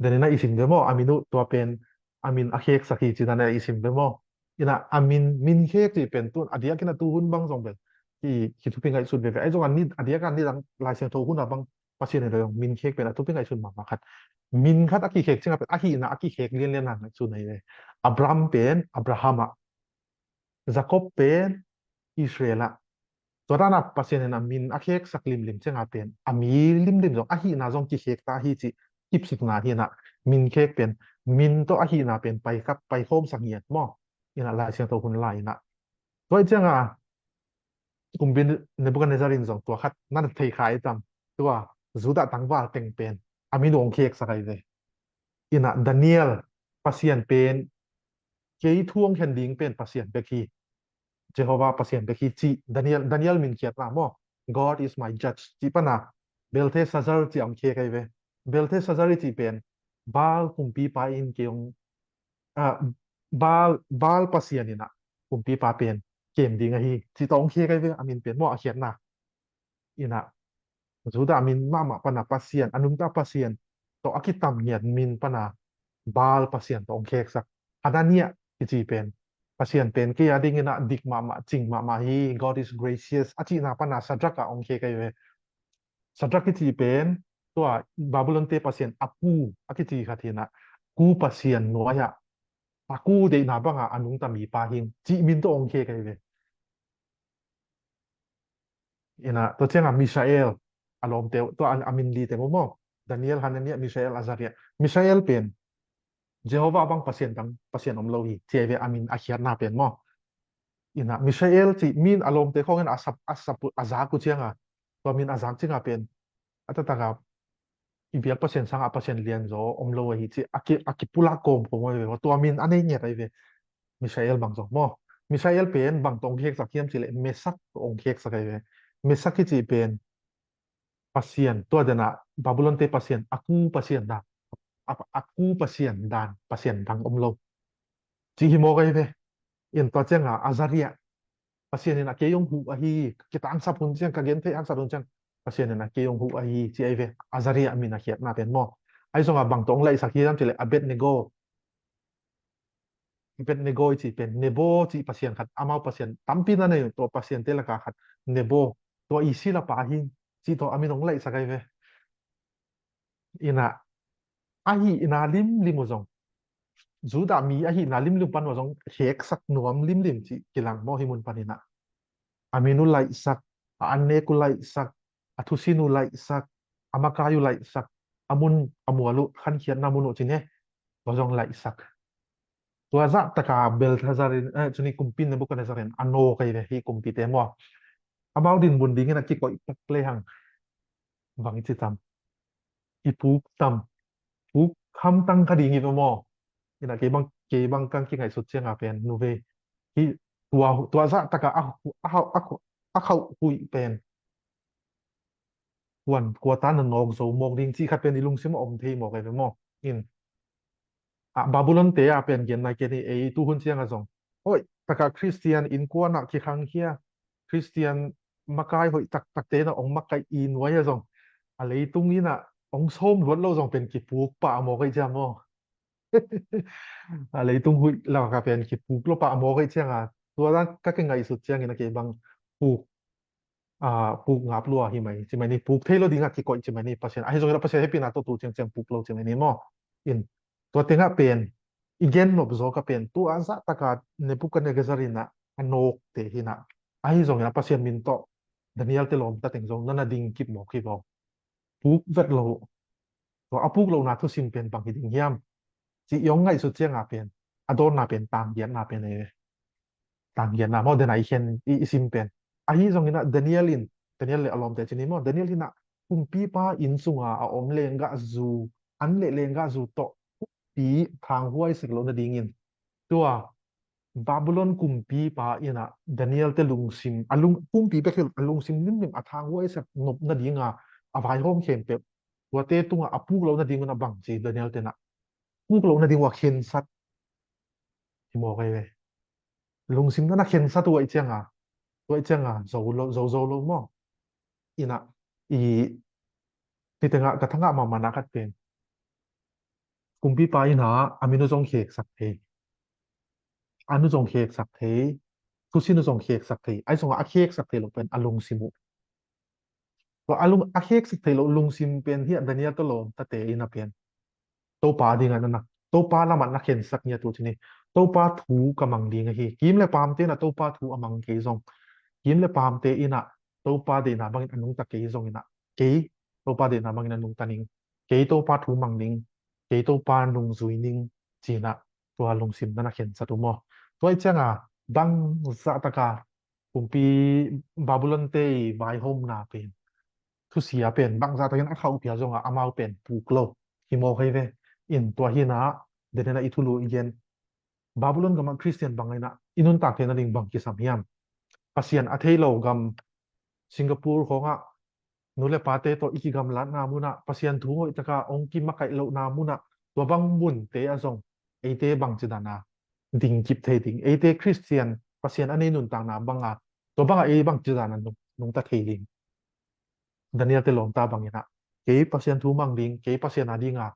Deni na i sim ve maw, a min uh tua pen a min a kheksak hi ci dana i sim ve maw? Ina a min, min khek ci pen tun a diakin a tu hun bang zong bel hi, hi thupi ngaihsut veve. Ahi zong a ni, a diak a ni dang Lai Siangtho hun a bang Pasian in zong min khek pen a thupi ngaihsut mahmah khat. Min khat a kikhek ciang a pen a hihna a kikhek lianlian a ngaihsut na hi ve. Abraham pen Abraham ah, Jacob pen Israel ah. Tua dana Pasian in a min a kheksak limlim ciang a pen a mi limlim zong a hihna zong kikhek ta hi ci kipsikna hi na, min khek pen, min tawh a hihna pen pai kap, pai khawmsak ngiat maw? Ina Lai Siangtho hun lai ina. Tua hi ciang a kumpi Nebuchadnezzar in zong tua khat na thei kha i tam, tua Judah tangval teng pen a min uh hong kheksak ahi ve. Ina Daniel, Pasian pen, kei thu hong khen ding pen Pasian bek hi, Jehovah Pasian bek hi ci, Daniel, Daniel min khiatna maw, God is my judge ci pana Belteshazzar ci a hong khek ahi ve. Belteshazzar i ci pen Baal kumpipa in kei hong, ah, Baal, Baal Pasian ina kumpipa pen kem ding ahi ci tawh hong khek ahi ve, a min pen maw, a khiatna. Ina Judah min mahmah pana Pasian, a nungta Pasian tawh a kitam ngiat min pana Baal Pasian tawh hong kheksak. Hananiah kici pen, Pasian pen kei a ding ina dik mahmah, cing mahmah hi, God is gracious a cihna pana Shadrach ah hong khek ahi ve. Shadrach kici pen tua Babylon te pasian a ku a kici khat hi na, ku pasian nuai ah a ku deihna banga a nungta mipa hi cih min tawh hong khek ahi ve. Ina, tua cianga Mishael, a lawmte uh, tua a, a min li teng uh maw? Daniel, Hananiah, Mishael, Azariah. Mishael pen Jehovah bang pasian dang, pasian om lo hi, ci ahi ve, a min a khiatna pen maw? Ina, Mishael ci min a lawmte khawngin a sap, a sap, a zak uh cianga, tua min a zak cianga pen a taktak a i biak pasian sangah pasian lianzaw om lo ahi ci a ki, a kipulak kawmkawm ahi ve maw? Tua min a nei ngiat ahi ve. Mishael bang zong maw? Mishael pen bang tawh hong kheksak hiam cileh Meshach tawh hong kheksak ahi ve. Meshach hi cih pen pasian, tua dena Babylon te pasian, a ku pasian dan, a, a ku pasian dan, pasian dang om lo. Ci hi mawk ahi ve. In tua cianga Azariah, Pasian in a kei hong huh ahi, kitangsap hun ciang, ka gentheih haksat hun ciang, Pasian in a kei hong huh ahi, ci ahi ve. Azariah min a khiatna pen maw? Ahi zonga bang tawh hong laihsak hiam cileh Abednego. Abednego i cih pen Nebo cih pasian khat, amau pasian tampi na nei, tua pasian te laka khat Nebo, tua i sila pa hi, cih tawh a min hong laihsak ahi ve. Ina, ahihna limlim uh zong, Judah mi ahihna limlim pan uh zong kheksak nuam limlim cih kilang maw hi mun pan ina. A min uh laihsak, a annek uh laihsak, a thusin uh laihsak, a makai uh laihsak, a mun a mual uh khankhiatna mun uh cine, tua zong laihsak. Tua zah taka Belteshazzar in, eh, cuni kumpi Nebuchadnezzar in a nawk ahi ve, hi kumpite maw? Amau dinmun dingin a kikoih pak lehang bang i ci tam, i puk tam, puk hamtang kha ding hi ve maw? Ina kei bang, kei bang kang kingaihsut cianga pen nuve, hi tua, tua zah taka a, a, a, a khauh huih pen kuan, kua ta na nawk zo mawk ding cih khat pen i lungsim a om thei mawk ahi ve maw? In, a, Babylon te a pen gen nai kei ni ei, tu hun cianga zong hoih taka Khristian innkuan ah kikhang hia, Khristian makai hoih taktak te na ong makaih i nuai a zong a leitung ina ong sawm luat lo zong pen kipuk pah a mawk ahi ciam maw? A leitung huih laka pen kipuk lo pah a mawk ahi cianga, tua dan ka kingaihsut ciangin a kei bang puk, a, puk ngap lua hi mai ci mai ni, puk thei lo dinga kikoih ci mai ni, Pasian ahi zongin a Pasian hehpihna tawh tu ciangciang puk lo ci mai ni maw? In, Tua tengah pen i gen nop zawk a pen tua zah taka Nebuchadnezzar in ah a nawkte hi in ah, ahi zongin ah Pasian min tawh Daniel te lawmta teng zong na na ding kip mawk hi vaw. Puk vet lo uh. Tua a puk lohna thusim pen bang hi ding hiam? Ci i hong ngaihsut cianga pen a dawnna pen tanggiatna pen ei ve. Tanggiatna maw, dena i khen i, i sim pen. Ahi zongin ah Daniel in, Daniel le a lawmte ci ni maw, Daniel in ah kumpipa inn sunga a om lenggah zu, an le lenggah zu tawh pi thanghuai sek loh nadingin tua Babylon kumpipa in ah Daniel te lungsim, a lung, kumpi bek hi lo a lungsim limlim a thanghuai sek nop nadinga a vaihawm khempeuh tuate tungah a puk loh nadingun a bang ci Daniel te in ah puk loh nading uh a khensat hi mawk ei ve. Lungsim na na khensat uh aih cianga, tua aih cianga zo lo, zo zo lo maw? In ah i, nitengah ka thangah mahmahna khat pen kumpipa in ah a min uh zong kheksak thei, an uh zong kheksak thei, thusin uh zong kheksak thei, ahi zongah a kheksak thei lo pen a lungsim uh. Tua a lung, a kheksak thei lo lungsim pen hi ah Daniel tawh lawmtate in ah pen Topa dingah na na, Topa lamah na khensat ngiat uh ci ni. Topa thu ka mang ding ahi. Kim le pamte in ah Topa thu a mang kei zong, kim le pamte in ah Topa deihna bangin a nungta kei zongin ah kei Topa deihna bangin a nungta ning, kei Topa thu mang ning, kei Topa nungzui ning ci in ah tua lungsim na na khensat uh maw? Tua aih cianga bang zah taka kumpi Babylon te i vaihawmna pen, thusia pen bangzah takin a khauhpia zongah amau pen puk lo hi mawk ei ve. In tua hi in ah, den in ah i thulu i gen, Babylon gamah Khristian bang in ah i nuntak theih nading bang kisam hiam? Pasian a thei lo gam Singapore khawngah nu le pate tawh i kigamlatna munah, Pasian thu hoih taka hong kimakaih lohna munah, tua bang munte ah zong eite bangci dana ding kip thei ding, eite Khristian Pasian a nei nuntakna banga tua banga ei bangci dana nung, nungta thei ding? Daniel te lawmta bangin ah kei Pasian thu mang ding, kei Pasian a dinga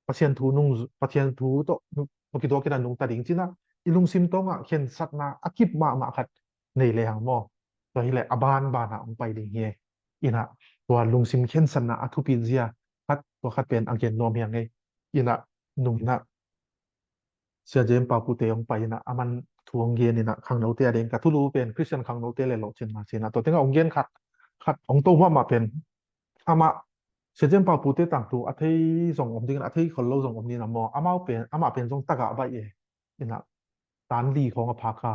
Pasian thu nung, Pasian thu tawh nung, kituakin a nungta ding ci in ah i lungsim tawngah khensatna a kip mahmah khat nei lehang maw, tua hileh a banbana hong pai ding hi. In ah tua lungsim khensatna a thupit zia khat, tua khat pen a gen nuam hi ing ei. In ah nung in ah Sia Jem Pau Pute hong pai in ah, aman thu hong gen in ah, khangnote a ding ka thulu pen Khristian khangnote le lohcinna ci in ah, tua tengah hong gen khat, khat hong to mahmah pen amah, Sia Jem Pau Pute tangthu a thei zong om dingin, a thei khol lo zong om dingin ah maw, amau pen, amah pen zong tagah baih e. In ah tan li khawng a phak a,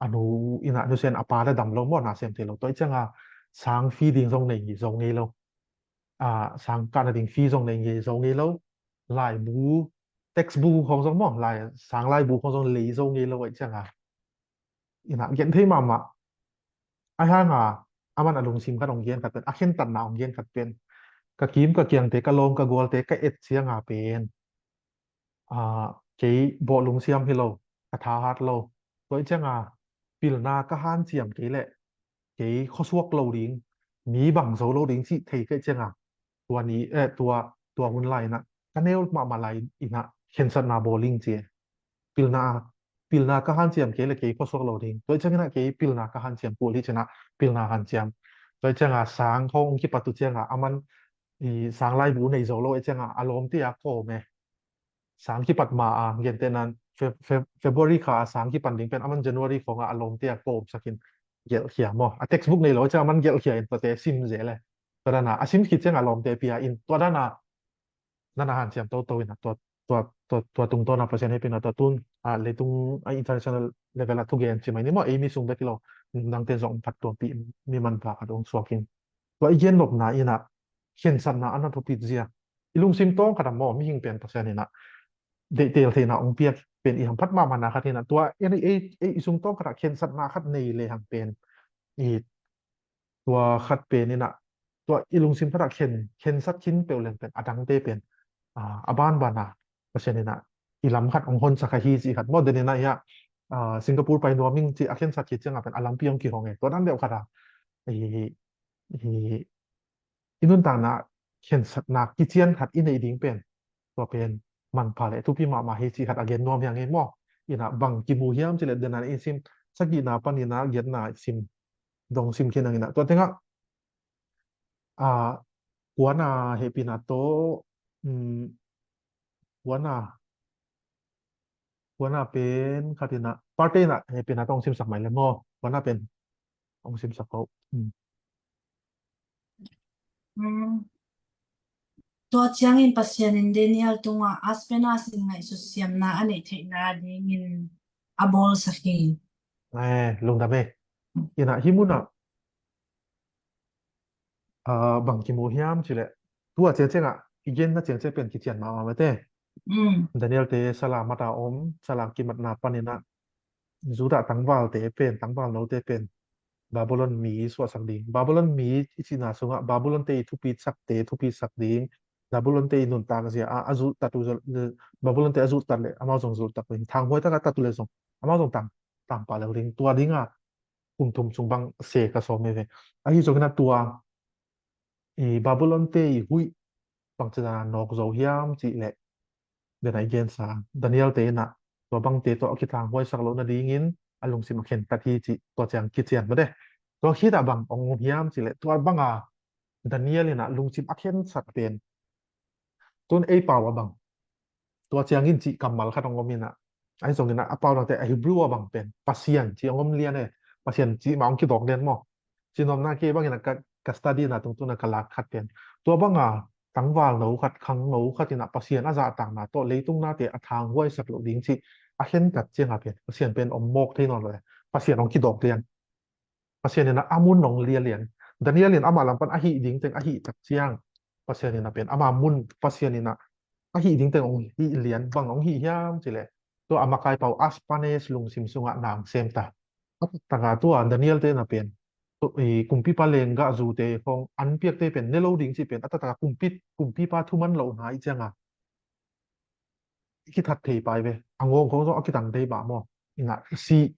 a nu in ah nusia in a pa le dam lo maw, na sem thei lo. Tua aih cianga sang fee ding zong nei zo ngei lo. A, sang kahna ding fee zong nei ngei zo ngei lo. Laibu, textbook khawng zong maw, lai, sang laibu khawng zong lei zo ngei lo aih cianga, in ah gen thei mahmah. Aih hanga aman a lungsim khat hong gen khat pen, a khentatna hong gen khat pen, ka kim ka kiangte, ka lawm ka gualte ka et cianga pen, a, kei bawhlung siam hi lo, ka thahat lo. Tua aih cianga pilna ka hanciam kei leh kei khuasuak lo ding, mi bang zo lo ding cih thei ka hih cianga, tua ni, eh, tua, tua hun lai in ah ka neu mahmah lai in ah khensatna bawl ing ci. Pilna, pilna ka hanciam kei leh kei khuasuak lo ding. Tua aih ciangin ah kei pilna ka hanciam kul hi ci in ah pilna hanciam. Tua aih cianga sang khawng kipat uh cianga aman i sang laibu nei zo lo aih cianga a lawmte a kawm e. Sang kipat ma a, gentehna in Fe-, Fe-, February kha a sang kipan ding pen aman January khawngah a lawmte a kawmsakin gelhkhia maw. A textbook nei lo ciang aman gelhkhia in tuate sim zel e. Tua dana a sim khit cianga a lawmte pia in, tua dana na na hanciam toto in ah, tua, tua, tua, tua tungtawna Pasian hehpihna tua tun, a, leitung a international level a thugen ci mai ni maw, ei mi sung bek hi lo, nangte zong phattuampih mi manpha khat hong suak in. Tua i gen nopna in ah khensatna a na thupit zia. I lungsim tawng khat ah maw, mihing pen Pasian in ah deihtel theihna hong piak pen i hamphat mahmahna khat hi in ah, tua ei, ei, ei i sung tawng khat ah khensatna khat nei lehang pen i, tua khat pen in ah, tua i lungsim khat ah khen, khensat khin peuh leng pen a dangte pen, a, a banbana Pasian in ah i lam khat hong honsak ahi cih khat maw. Den in ah hiah, a, Singapore pai nuam ing cih a khensat khit ciangah pen a lampi hong kihong e. Tua dan deuh khat ah i, i, i nuntakna khensatna kician khat i neih ding pen, tua pen manpha le thupi mahmah hi cih khat a gen nuam hi ing ei maw. In ah bang kimu hiam cih leh, den in ah i sim, sagihna panin ah giatna sim, dong sim khin ing in ah, tua tengah, a, kuana hehpihna tawh, um, kuana Kuana pen khatina, parte na he pen a tong simsak mai le maw. Kuana pen ong simsak ko. Hmm. Hmm. Tua ciangin Pasian in Daniel tungah Aspenas in ngaihsut siamna a neih theihna dingin a bawlsak hi. Eh, lungdam e. Ina hi muna, ah, bang kimu hiam cile. Tua ciang ciangah i genna ciang ciang pen kician mahmah mate. Hmm. Daniel te sala mata om, sala kimatna panina Judah tangval te pen, tangval no te pen Babylon mi suahsak ding. Babylon mi i cihna sungah Babylon te i thupi sak te thupi sak ding. Babylon te i nuntak zia a, a zulhtat uh, Babylon te a zulhtat le amau zong zulhtak ding. Thanghuai taka tat uh le zong amau zong tang, tangpa le ding. Tua dinga kum thum sung bang se ka sawm e ve. Ahi zongina tua i Babylon te i huih bangcina nawk zo hiam cih leh, dena i gensa Daniel te ina tua bangte tawh a kithanghuaisak loh nadingin a lungsim a khentat hi cih tua ciang kician mate. Tua khita bang ong um hiam cih leh, tua banga Daniel ina lungsim a khensat pen tun ei pau a bang tua ciangin cih kammal khat ong om ina, ahi zongina a pau dangte a Hebrew a bang pen Pasian cih ong om lian e. Pasian cih ma ong kidawk lian maw. Cinomna kei bangina ka, ka study na tungtuna ka lak khat pen tua banga tangval no khat, khang no khat ina Pasian a zahtakna tawh leitung nate a thanghuaisak loh ding cih a khentat cianga pen Pasian pen om mawk thei nawn lo e. Pasian ong kidawk lian. Pasian ina a mun ong lia lian. Daniel in amah lam pan a hih ding teng a hih tak ciang Pasian ina pen ama mun Pasian ina a hih ding teng ong hih lian. Bang ong hih hiam cile, tua a makai pau Aspanes lungsim sungah na ong sem ta. A taktaka tua Daniel te na pen kumpipa lenggah zute khong an piakte pen ne lo ding cih pen a taktaka kumpi, kumpipa thuman lohna i cianga i kithat thei pai ve. A ngawng khong zong a kitang thei pah maw. Ina si,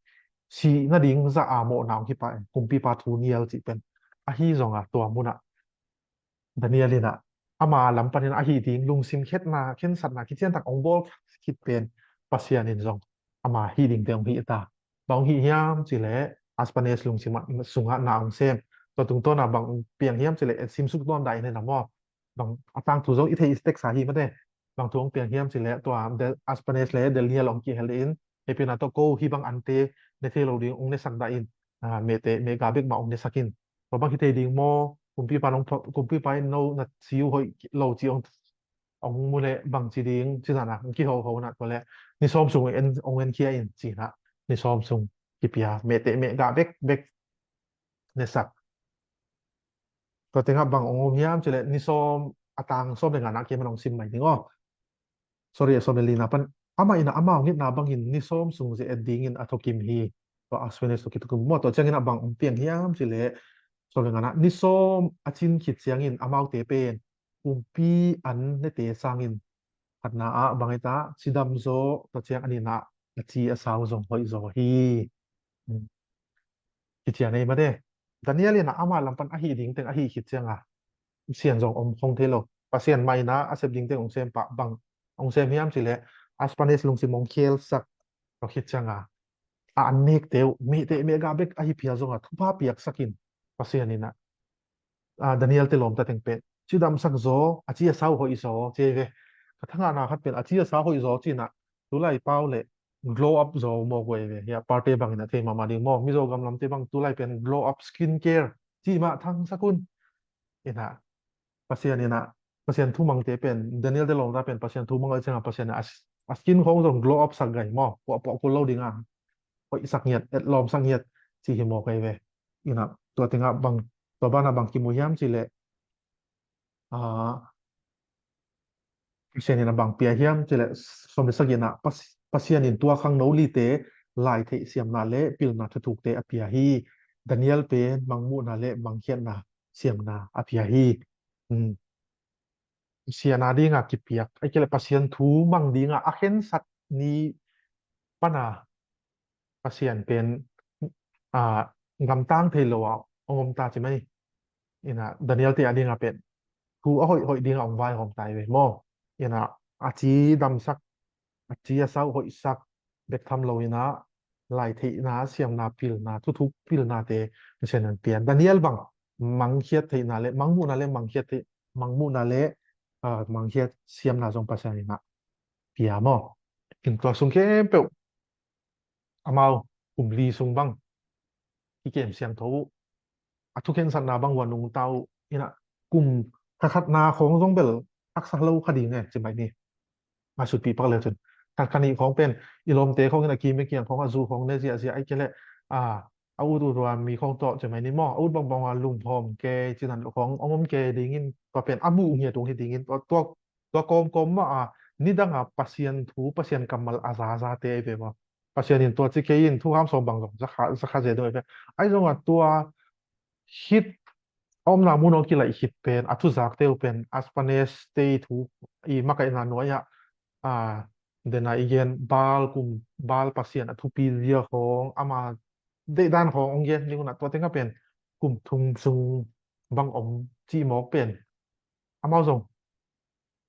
si nading za a mawhna ong hi pah in kumpipa thu nial cih pen. Ahi zonga tua muna Daniel ina ama lam panin a hih ding lungsim khetna, khensatna kiciantak ong bawl khit pen Pasian in zong ama hih dingte ong hih ta. Bang ong hih hiam cile Aspanes lungsim sungah na ong sem. Tua tungtawna bang ong piang hiam cile, simsuk tuan dah in hena maw. Bang a tangthu zong i thei i teksa hi mate. Bang thu ong piang hiam cile tua Aspanes le Daniel ong kihel in, hepina tawh ko hi bang ante ne thei lo ding ong nesak dah in, mehte mehga bek mah ong nesak in. Tua bang hi thei ding maw, kumpipa nong, kumpipa in no na ciu hoih lo ci ong, ong mu le bang ci ding ci zana ong kihoho na tua le ni sawm sung ong en, ong en khia in ci na ni sawm sung kipia, mehte mehga bek bek nesak. Tua tengah bang ong om hiam cile ni sawm a tang sawm le ngana kei man ong sim mai ding aw. Sorry, a sawm le lina pan amah ina amau ngitna bangin ni sawm sung ze et dingin a thokim hi. Tua Aspenes tua kithukim maw, tua ciangin a bang ong piang hiam cile, sawm le ngana ni sawm a cin khit ciangin amaute pen kumpi an nete sangin khatna ah bang ita cidam zaw, tua ciang a nina a ci a sau zong hoih zaw hi. Kician ei mate. Daniel ina ama lam pan a hih ding teng a hih khit cianga Pasian zong om khong thei lo. Pasian mah ina a sep ding teng ong sem pah, bang ong sem hiam cile Aspanes lungsim ong khelsak. Tua khit cianga a an nekte uh mehte mehga bek ahi phial zonga thupha piaksakin Pasian ina Daniel te lawmta teng pen cidamsak zaw, a ci a sau hoih zaw ci ei ve. Ka thangahna khat pen a ci a sau hoih zaw cina tulai pau le glow up zaw maw guai ve. Hia parte bangin a thei mahmah ding maw, Mizo gam lamte bang tulai pen glow up skin care ci mah thangsak un. Ina Pasian ina Pasian thumangte pen, Daniel te lawmta pen Pasian thumang a cianga Pasian a, a skin khong zong glow up sak gai maw, puahpuah kul lo dinga hoihsak ngiat, etlawmsak ngiat ci hi maw kai ve. Ina tua tengah bang, tua bana bang kimu hiam cile, Pasian ina bang pia hiam cile, sawm le sagihna, Pasian in tua khangno lite laitheih siamna le pilna thuthukte a pia hi. Daniel pen mangmuhna le mangkhiatna siamna a pia hi. Siana dinga kipiak, a kile Pasian thu mang dinga a khensat ni pana Pasian pen a gamtang thei lo a ong om ta ci mai. Ina Daniel te a dinga pen thu a hoih hoih dinga ong vaihawm ta i ve maw. Ina a ci damsak, a ci a sau hoihsak bek tham lo ina laitheihna siamna pilna, thuthuk pilnate Pasian in pia. Daniel bang mangkhiat theihna le mangmuhna le mangkhiat theih, mangmuhna le mangkhiat siamna zong Pasian ina pia maw. in tua sung khempeuh amau kum li sung bang kikem siangtho uh, a thukhensatna bang uh a nungta uh, inah kum kha khatna khawng zong bel haksa lo kha ding e, ci mai ni. A sutpi pak le cun kha kha nih khawng pen i lawmte khawng in a kim i kiang khawng a zu khawng ne ziahziah ai ke le a a ut ut ua mi khawng tawh ci mai ni maw, a ut bangbang ua lungphawm ke cinan lo khawng om om ke dingin tua pen a muh ngiat ung hi dingin tua tua tua kawmkawm mah a nidang a Pasian thu Pasian kammal a zaza te ai ve maw. Pasian in tua ci kei in thukham sawm bang zong zakha zakha ze dong ai ve. Ai zong a tua hit a omna mun ong kilaih hit pen a thuzak teu pen Aspanes te thu i makaihna nuai ah a dena i gen Baal kum Baal Pasian a thupi zia khawng ama deihdan khawng ong gen ding unah tua tengah pen kum thum sung bang om cih mawk pen amau zong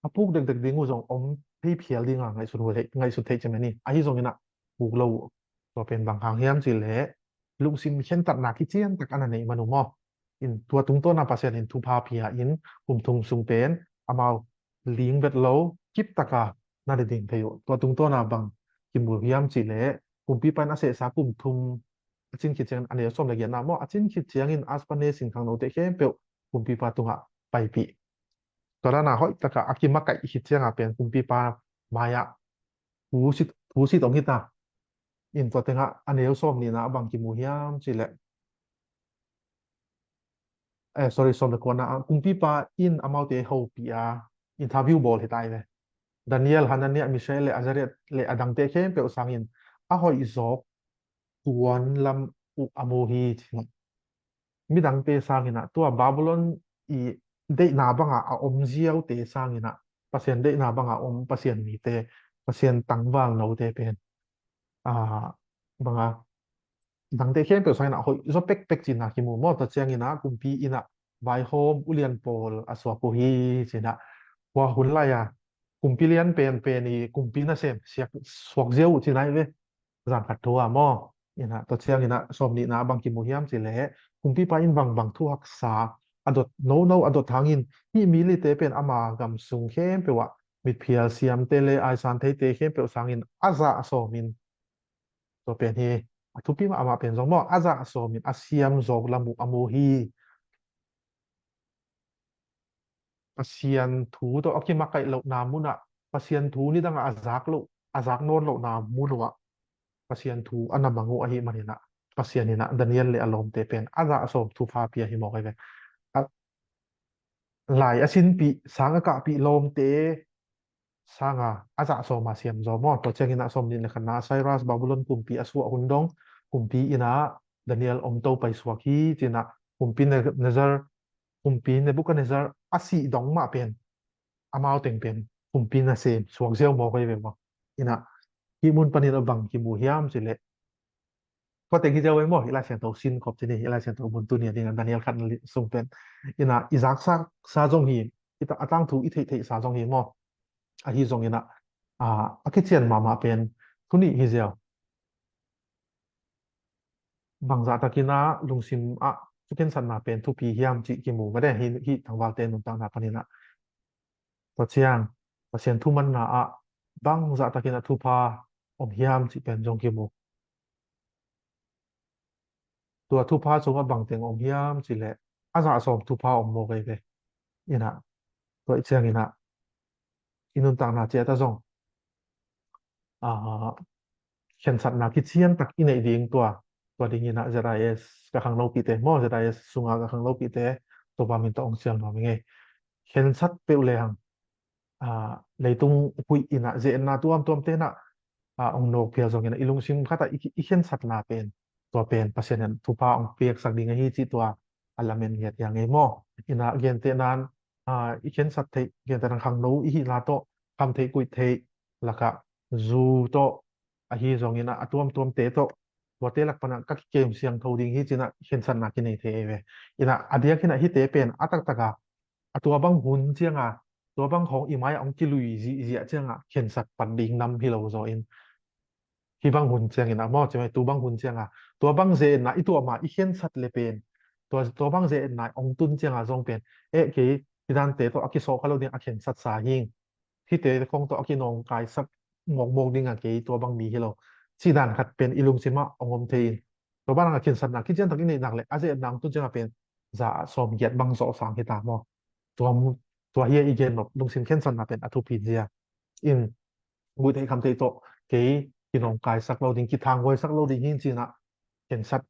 a puk dekdek ding uh zong om thei phial dinga ngaihsun uh theih ngaihsun theih cem ni. Ahi zong inah puk lo uh tua pen bang hang hiam cih leh lungsim khentatna kician tak ana neih man uh maw. In tua tungtawna Pasian in thupha pia in kum thum sung pen amau ling vet lo kip taka na le ding thei uh. Tua tungtawna bang kimu hiam cih leh kumpipa in a sehsa kum thum a cin khit ciangin a neu sawm le giatna maw a cin khit ciangin Aspanes in khangnote khempeuh kumpipa tungah paipih. Tua dana hoih taka a kimakaih khit cianga pen kumpipa mai-ah thusit thusit ong hita. In tua tengah a neu sawm nihna a bang kimu hiam cih leh eh, sorry, sawm le kuana ah kumpipa in amaute hopih a interview bawl hi tai ve. Daniel, Hananiah, Mishael le Azariah le a dangte khempeuh sangin a hoih zawk tuan lam uh a mu hi ci. Midangte sanginah tua Babylon i deihna banga a om ziaute sanginah Pasian deihna banga om Pasian mite, Pasian tangval note pen a banga dangte khempeuh sanginah hoih zaw pekpek cinah kimu maw. Tua cianginah kumpi inah vaihawm ulian pawl a suak uh hi cinah. Hua hun lai-a kumpi lian penpen i kumpi nasem suak ziau uh cinah hi ve. Zangkhat thu a maw. Inah tua cianginah sawm nihna bang kimu hiam cih leh kumpipa in bangbang thu haksa a dot nono a dot hangin hih mi lite pen ama gam sung khempeuh ah mitphial siamte le aisan theite khempeuh sangin a zah a sawmin tua pen hi a thupi mah amah pen zong maw a zah a sawmin a siam zawk lam uh a mu hi. Pasian thu tawh a kimakaih lohna munah Pasian thu nidangah a zak loh a zak nawn lohna mun uhah Pasian thu a na mang uh ahi maninah Pasian inah Daniel le a lawmte pen a zah a sawm thupha pia hi mawk ai ve. Lai a sinpih sang a kahpih lawmte sanga a zah sawma siam zaw maw. Tua ciangin ah sawm nih le khatna ah Cyrus Babylon kumpi a suah hun dong kumpi innah Daniel om to paisuak hi cinah kumpi Nebuchadnezzar, kumpi Nebuchadnezzar a sih dong mah pen amau teng pen kumpi nasem suak ziau maw koi ve maw. Innah hih mun panin a bang kimu hiam cileh tua teng hi ziau ei maw. I Lai Siangtho sin khop cini, i Lai Siangtho mun tuni a dingah Daniel khatna sung pen innah i zaksa sa zong hi, a tangthu i theihtheihsa zong hi maw. Ahi zonginah a kician mahmah pen thu nih hi ziau. Bangzah takinah lungsim ah thukhensatna pen thupi hiam cih kimu made hi. Hih tangvalte nuntakna paninah tua ciang Pasian thumanna ah bangzah takinah thupha om hiam cih pen zong kimu. Tua thupha sungah bangteng om hiam cileh a zah sawm thupha om maw kei ve. Innah tua i cianginah i nuntakna ciat ah zong khensatna kician tak i neih ding tua, tua dinginah Z I S ka khanglopihte maw, Z I S sunga ka khanglopihte Topa min tawh hong siang nuam i ngei. Khensat peuh lehang leitung huih innah zehnna tuamtuam tenah hong nawk phial zonginah i lungsim khatah i khensatna pen tua pen Pasian in thupha hong piaksak ding ahi cih tua a lamen ngiat ia ngei maw. Innah gentehnan i khensat theih, gentehnan khangno i hihna tawh kham theih kuih theih lakah zu tawh ahi zonginah a tuamtuamte tawh tuate lak panah ka kikem siangtho ding hi cinah khensatna kinei thei ei ve. Innah a diakinah hihte pen a taktaka a tua bang hun cianga tua bang khawng i mai-ah hong kilui zihziah cianga khensat pan ding nam hi lo zaw in hih bang hun cianginah maw cimai tu bang hun cianga tua bang zehnna i tuahma i khensat le pen tua bang zehnna hong tun cianga zong pen eh kei hih dante tawh a kisawh kha lo ding a khensatsa hing. Hihte khawng tawh a kinawngkaisak mawkmawk ding a, kei tua bang mi hi lo. Cih dan khat pen i lungsim ah hong om thei in, tua bang a khensatna kician tak i neih nak leh a ze-etna hong tun ciang a pen za ah sawmgiat bang zawh sang hi ta maw? Tua, tua hi a i gen nop lungsim khensatna pen a thupi zia. In guih theih kham theih tawh kei kinawngkaisak lo ding, kithanghuaisak lo ding hi ci-in ah khensat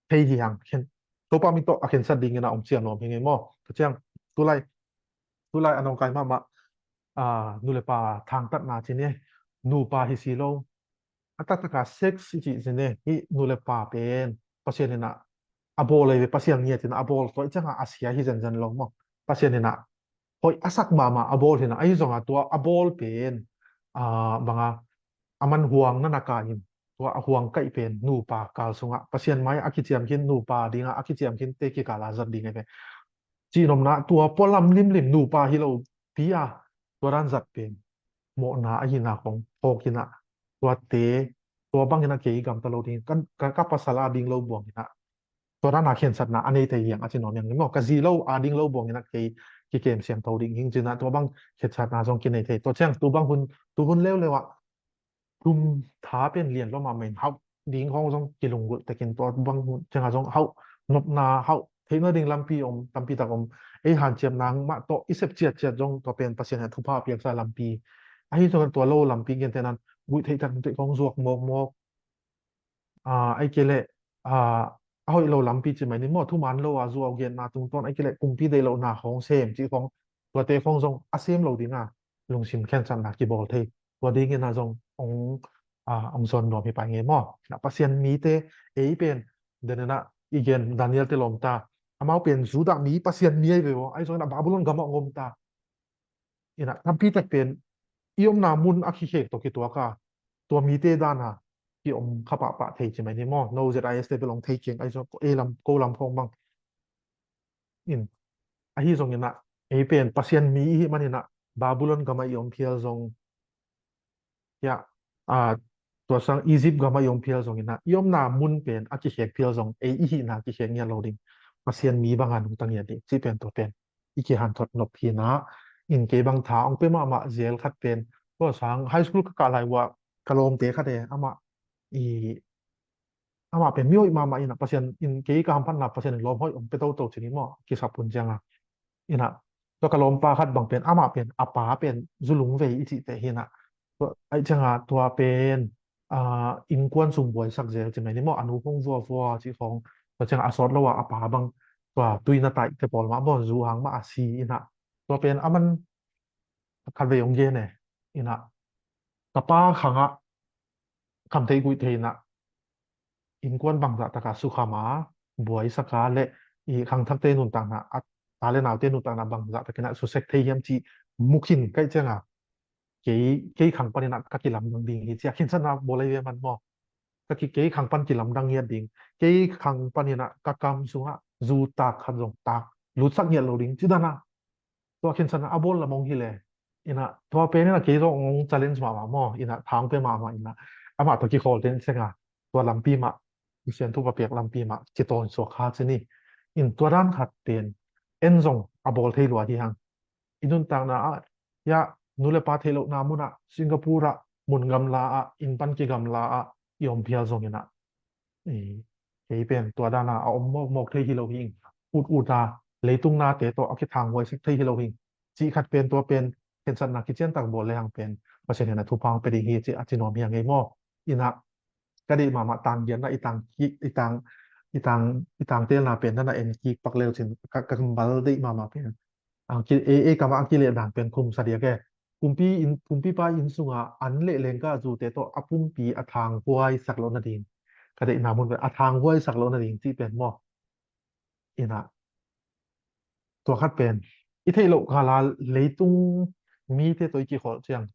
thei hi hang. Khen, Topa min tawh a khensat dingin ah hong ciah nuam hi ngei maw? Tua ciang tulai, tulai a nawngkai mahmah, a, nu le pa thangtatna ci ni, nupa hi si lo, a taktak a sex i cih ci ni, hih nu le pa pen Pasian in ah a bawl ei ve, Pasian ngiat in ah a bawl, tua ciang a a sia hi zenzen lo maw? Pasian in ah hoih a sak mahmah a bawl hi in ah, ahi zong a tua a bawl pen, a, bang a, a man huang na na kai in, tua a huang kaih pen nupa kal sung ah Pasian mai a kiciam khin, nupa ding a a kiciam khin te kikal a zat ding ei ve. Cihnopna tua pualam limlim nupa hi lo pi a, tua dan zat pen mawhna ahihna khong phawk in ah, tuate, tua bang in ah kei gamta lo ding, ka, ka, ka pasal a ding lo buang in ah, tua dan a khensatna a nei thei hi hang a ci nuam hi hang maw? Ka zi lo a ding lo buang in ah kei kikem siangtho ding hi ing ci-in ah tua bang khensatna zong kinei thei. Tua ciang tu bang hun, tu hun leuleu ah thum tha pen lian lua mahmah in, hauh ding khong zong kilunggulh tek in, tua bang hun ciang a zong hauh nopna, hauh theihna ding lampi om, tampi tak om. Ei hanciamna mah tawh i sep ciatciat zong tua pen Pasian in ah thupha a piaksa lampi. Ahi zong tua lo lampi gentehna in guih theih tak theih khong zuak mawkmawk, a, ahih kei leh, a, a hoih lo lampi ci mai ni maw, thuman lo a zuau genna tungtawn, ahih kei leh kumpi deih lohna khong sem cih khong, tuate khong zong a sem lo ding a lungsim khensatna kibawl thei. Tua dingin ah zong hong, a, hong zawn nuam hi pah ing ei maw? Na Pasian mite, ei pen den in ah i gen Daniel te lawm ta, amau pen Judah mi, Pasian mi ei ve aw, ahi zongin ah Babylon gam ah hong om ta. In ah tampi tak pen i omna mun a kikhek tawh kituak a, tua mite dan a kiom kha pahpah thei ci mai ni maw? No Z I S te bel hong thei keng, ahi zong ei lam, ko lam khong bang. In, ahi zongin ah ei pen Pasian mi i hih manin ah Babylon gam ah i om phial zong, ya, a, tua sang Egypt gam ah i om phial zongin ah, i omna mun pen a kikhek phial zong ei i hihna kikhek ngiat lo ding. Pasian mi bang a nungta ngiat ding cih pen tua pen i kihanthawn nop hi in ah. In kei bang tha hong pia mahmah zel khat pen, tua sang high school ka kah lai uh ah ka lawmte khat e, amah i, amah pen mi hoih mahmah in ah, Pasian in kei ka hamphatna Pasian in lawm hoih hong pia toto ci ni maw, kisap hun ciang a. In ah tua ka lawmpa khat bang pen, amah pen a pa pen zu lungvei i cihte hi in ah, tua, ahih ciang a tua pen, a, innkuan sung buaisak zel ci mai ni maw, a nu khong vuavua cih khong. Tua ciang a sawt lo a, a pa bang tua tui na taihte pawl mah maw, zu hang mah a si in ah, tua pen a man khatvei hong gen e. In ah ka pa khang ah kham thei guih thei in ah innkuan bangzah tak a sukham a, buaisak a, le i khangthakte nuntakna, a ta le naute nuntakna bangzah tak in ah susek thei hiam cih mu khin ka hih ciang a, kei, kei khang panin ah ka kilamdang ding hi ci a khensatna bawl ei ve man maw? Ka ki, kei khang pan kilamdang ngiat ding, kei khang panin ah ka kam sung ah zu tak khat zong tak lutsak ngiat lo ding ci dan a, tua khensatna a bawl lam hong hi le. In ah tua pen in ah kei zong hong challenge mahmah maw? In ah tha hong pia mahmah in ah, amah tawh kikhawl ten seng a, tua lampi mah, Pasian thupha piak lampi mah kitawnsuak kha ci ni. In tua dan khat pen en zong a bawl thei lua hi hang. I nuntakna ah, ya, nu le pa theih lohna mun ah, Singapore ah, mun gamla ah, inn pan kigamla ah i om phial zongin ah, i, kei pen tua dan a a om mawkmawk thei hi lo hi ing. Ut ut a, leitung nate tawh a kithanghuaisak thei hi lo hi ing. Cih khat pen, tua pen khensatna kician tak bawl le hang pen Pasian in a thupha hong pia ding hi ci a ci nuam hi a ngei maw? In ah ka deih mahmah tang giatna, i tang ki, i tang, i tang, i tang telna pen na na en kik pak le uh cin, ka, ka kammal deih mahmah pen, a ki, ei, ei kam ah a kileh dan pen khum sa diak e. Kumpi in, kumpipa inn sungah an le lengka zute tawh a pumpi a thanghuaisak loh nading, ka deihna mun pen a thanghuaisak loh nading cih pen maw? In ah tua khat pen i theih loh kal a leitung mite tawh i kikholh ciang,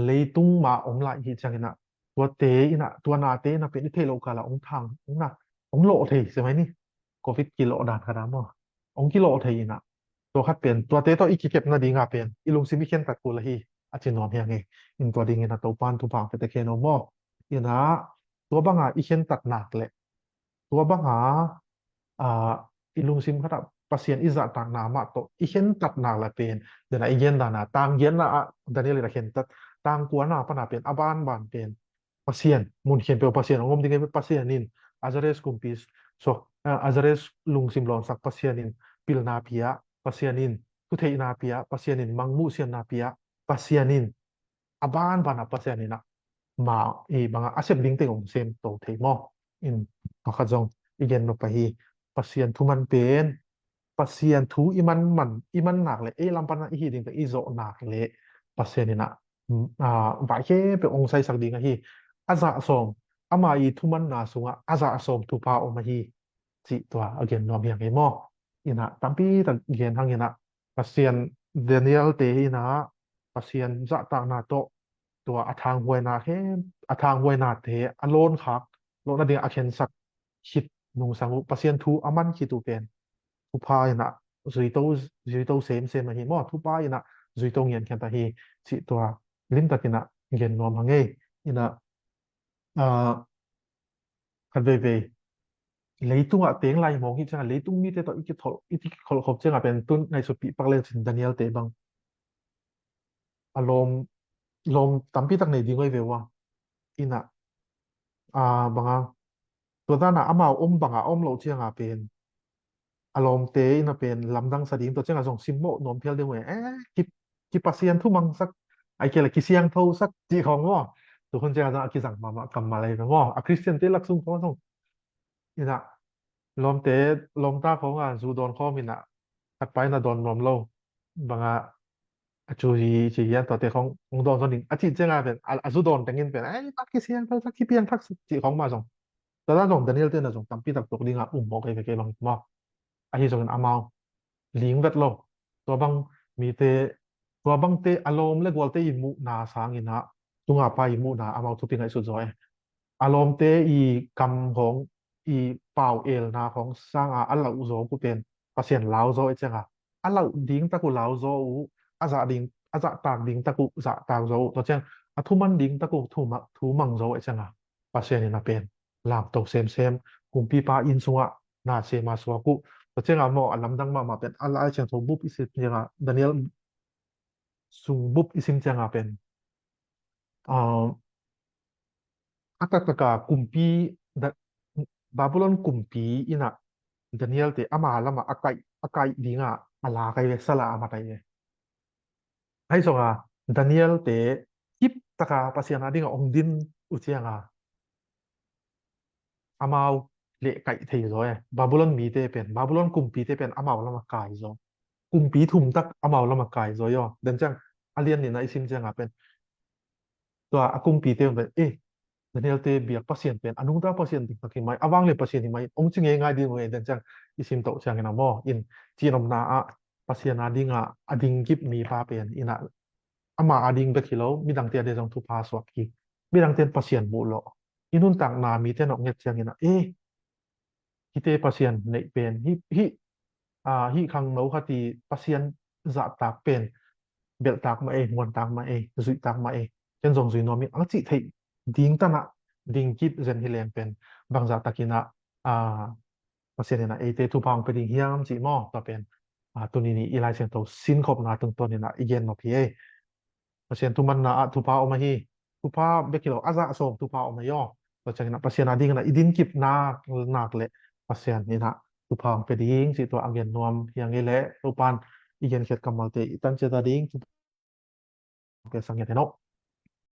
leitung mah om lai i hih ciangin ah, tuate in ah, tua nate in ah pen i theih loh kal a hong thang, hong na, hong lawh thei sia mai ni. Covid kilawh dan khat ah maw, hong kilawh thei in ah, tua khat pen tuate tawh i kikep nading a pen i lungsim i khentat kul ahi a ci nuam hi a ngei. In tua dingin a Topa'n thupha hong pia ta hen aw maw? In ah tua bang a i khentat nak leh, tua bang a, a, i lungsim khat ah Pasian i zahtakna mah tawh i khentat nak leh pen, den a i gen dan a tang giatna ah Daniel in a khentat, tangkuana pana pen a banban pen Pasian, mun khempeuh Pasian hong om ding hi. Pasian in Azares kumpi suak, ah, Azares lungsim lawnsak Pasian in pilna pia, Pasian in thutheihna pia, Pasian in mangmuh siamna pia, Pasian in a banbana Pasian in a ma i banga a sep ding teng hong sem to thei maw? In pakhat zong i gen nop ahi. Pasian thu man pen, Pasian thu i man man, i man nak le ei lam pana i hi ding teng i zawh nak le Pasian in a, mm, a, vai khempeuh hong saisak ding ahi. A zah sawm, ama i thumanna sungah a zah sawm thupha om ahi. Cih tua a gen nuam hi ing ei maw? In a tampi tak gen hang in a Pasian, Daniel te in a Pasian zahtakna tawh tua a thanghuaina hem, a thanghuainate a lawnkhak, lawn nading a khensak khit nungsang uh, Pasian thu a man khit uh pen thupha in a zuito, zuito semsem ahi maw? Thupha in a zuito ngiankhiat ahi cih tua limtak in a gen nuam hang ei. In a, ah, khat veivei leitungah teng lai mawng hi ciangah leitung mite tawh i kitholh, i kikholhkhop ciangah pen tun ngaihsutpih pak lecin Daniel te bang a lawm, lawm tampi tak nei ding oi ve ua. In a, ah, banga tua dana amau om banga om loh cianga pen a lawmte in a pen lamdang sa ding, tua cianga zong simmawh nuam phial ding uh e. Eh, ki, kipasian thumangsak, ai kei le kisiangthosak cih khawng maw? Tua hun cianga zong a kizang mahmah kammal ahi ve maw? A Khristiante lak sung khawng zong in a lawmte, lawmta khawng a zu dawn khawm in a khat pa in a dawn nuam lo. Banga a cu hi ci hian tuate khawng hong dawn zaw ding a cih cianga pen a, a zu dawn tengin pen ai, tak kisiangthosak, kipiangthak cih khawng mah zong tua dan zong Daniel te na zong tampi tak tuak dinga um mawk ei ve kei bang maw? Ahi zongin amau ling vet lo. Tua bang mite, tua bangte a lawm le gualte i muhna sangin a tunga pa i muhna amau thupi ngaihsut zaw e. A lawmte i kam khawng, i pau elna khawng sanga a lauh zaw uh pen Pasian lau zaw e cianga a lauh ding tak uh lau zaw uh, a zah ding, a zahtak ding tak uh zahtak zaw uh, tua ciang a thuman ding tak uh thuma, thumang zaw e cianga Pasian in a pen lamto semsem, kumpipa inn sungah na sema suak uh. Tua cianga maw a lamdang mahmah pen a Lai Siangtho bup i sim cianga, Daniel sung bup i sim cianga pen, ah, a taktaka kumpi, Da-, Babylon kumpi in a Daniel te ama lama a kaih, a kaih dinga a la kai ve, sala a mat ai ve. Ahi zonga Daniel te kiptaka Pasian a dinga ong din uh cianga amau leh kaih thei zaw e. Babylon mite pen, Babylon kumpite pen amau lama kai zaw. Kumpi thumtak amau lama kai zaw i aw. Den ciang a lian nina i sim cianga pen tua a kumpite un pen, eh, Daniel te biak Pasian pen a nungta Pasian diktak hi mai, a vanglian Pasian hi mai, ong ci ngeingai ding uh e. Den ciang i sim toh ciangin a maw, in cinopna ah Pasian a dinga a dingkip mipa pen in a ama a ding bek hi lo, midangte a ding zong thupha suak hi. Midangte in Pasian muh lawh, i nuntakna mite nawh nget ciangin a, eh, hite Pasian neih pen hih, hih, ah, hih khangno khat i Pasian zahtak pen belhtak mah ei, muantak mah ei, zuihtak mah ei, ken zong zui nuam ing ang cih theih ding tanah dingkip zen hi leng pen bangzah takin a, ah, Pasian in a eite thupha hong pia ding hiam cih maw? Tua pen, ah, tuni ni i Lai Siangtho sinkhopna tungtawn in a i gen nop hi ei. Pasian thumanna ah thupha om ahi. Thupha bek hi lo, a zah sawm thupha om ahi aw. Tua ciangin a Pasian a dingin a i dinkip nak, nak le Pasian in a thupha hong pia ding cih tua a gen nuam hi ing ei leh, Topan i genkhiat kammalte i tan ciat a ding thupha hong pia sak ngiat hen aw.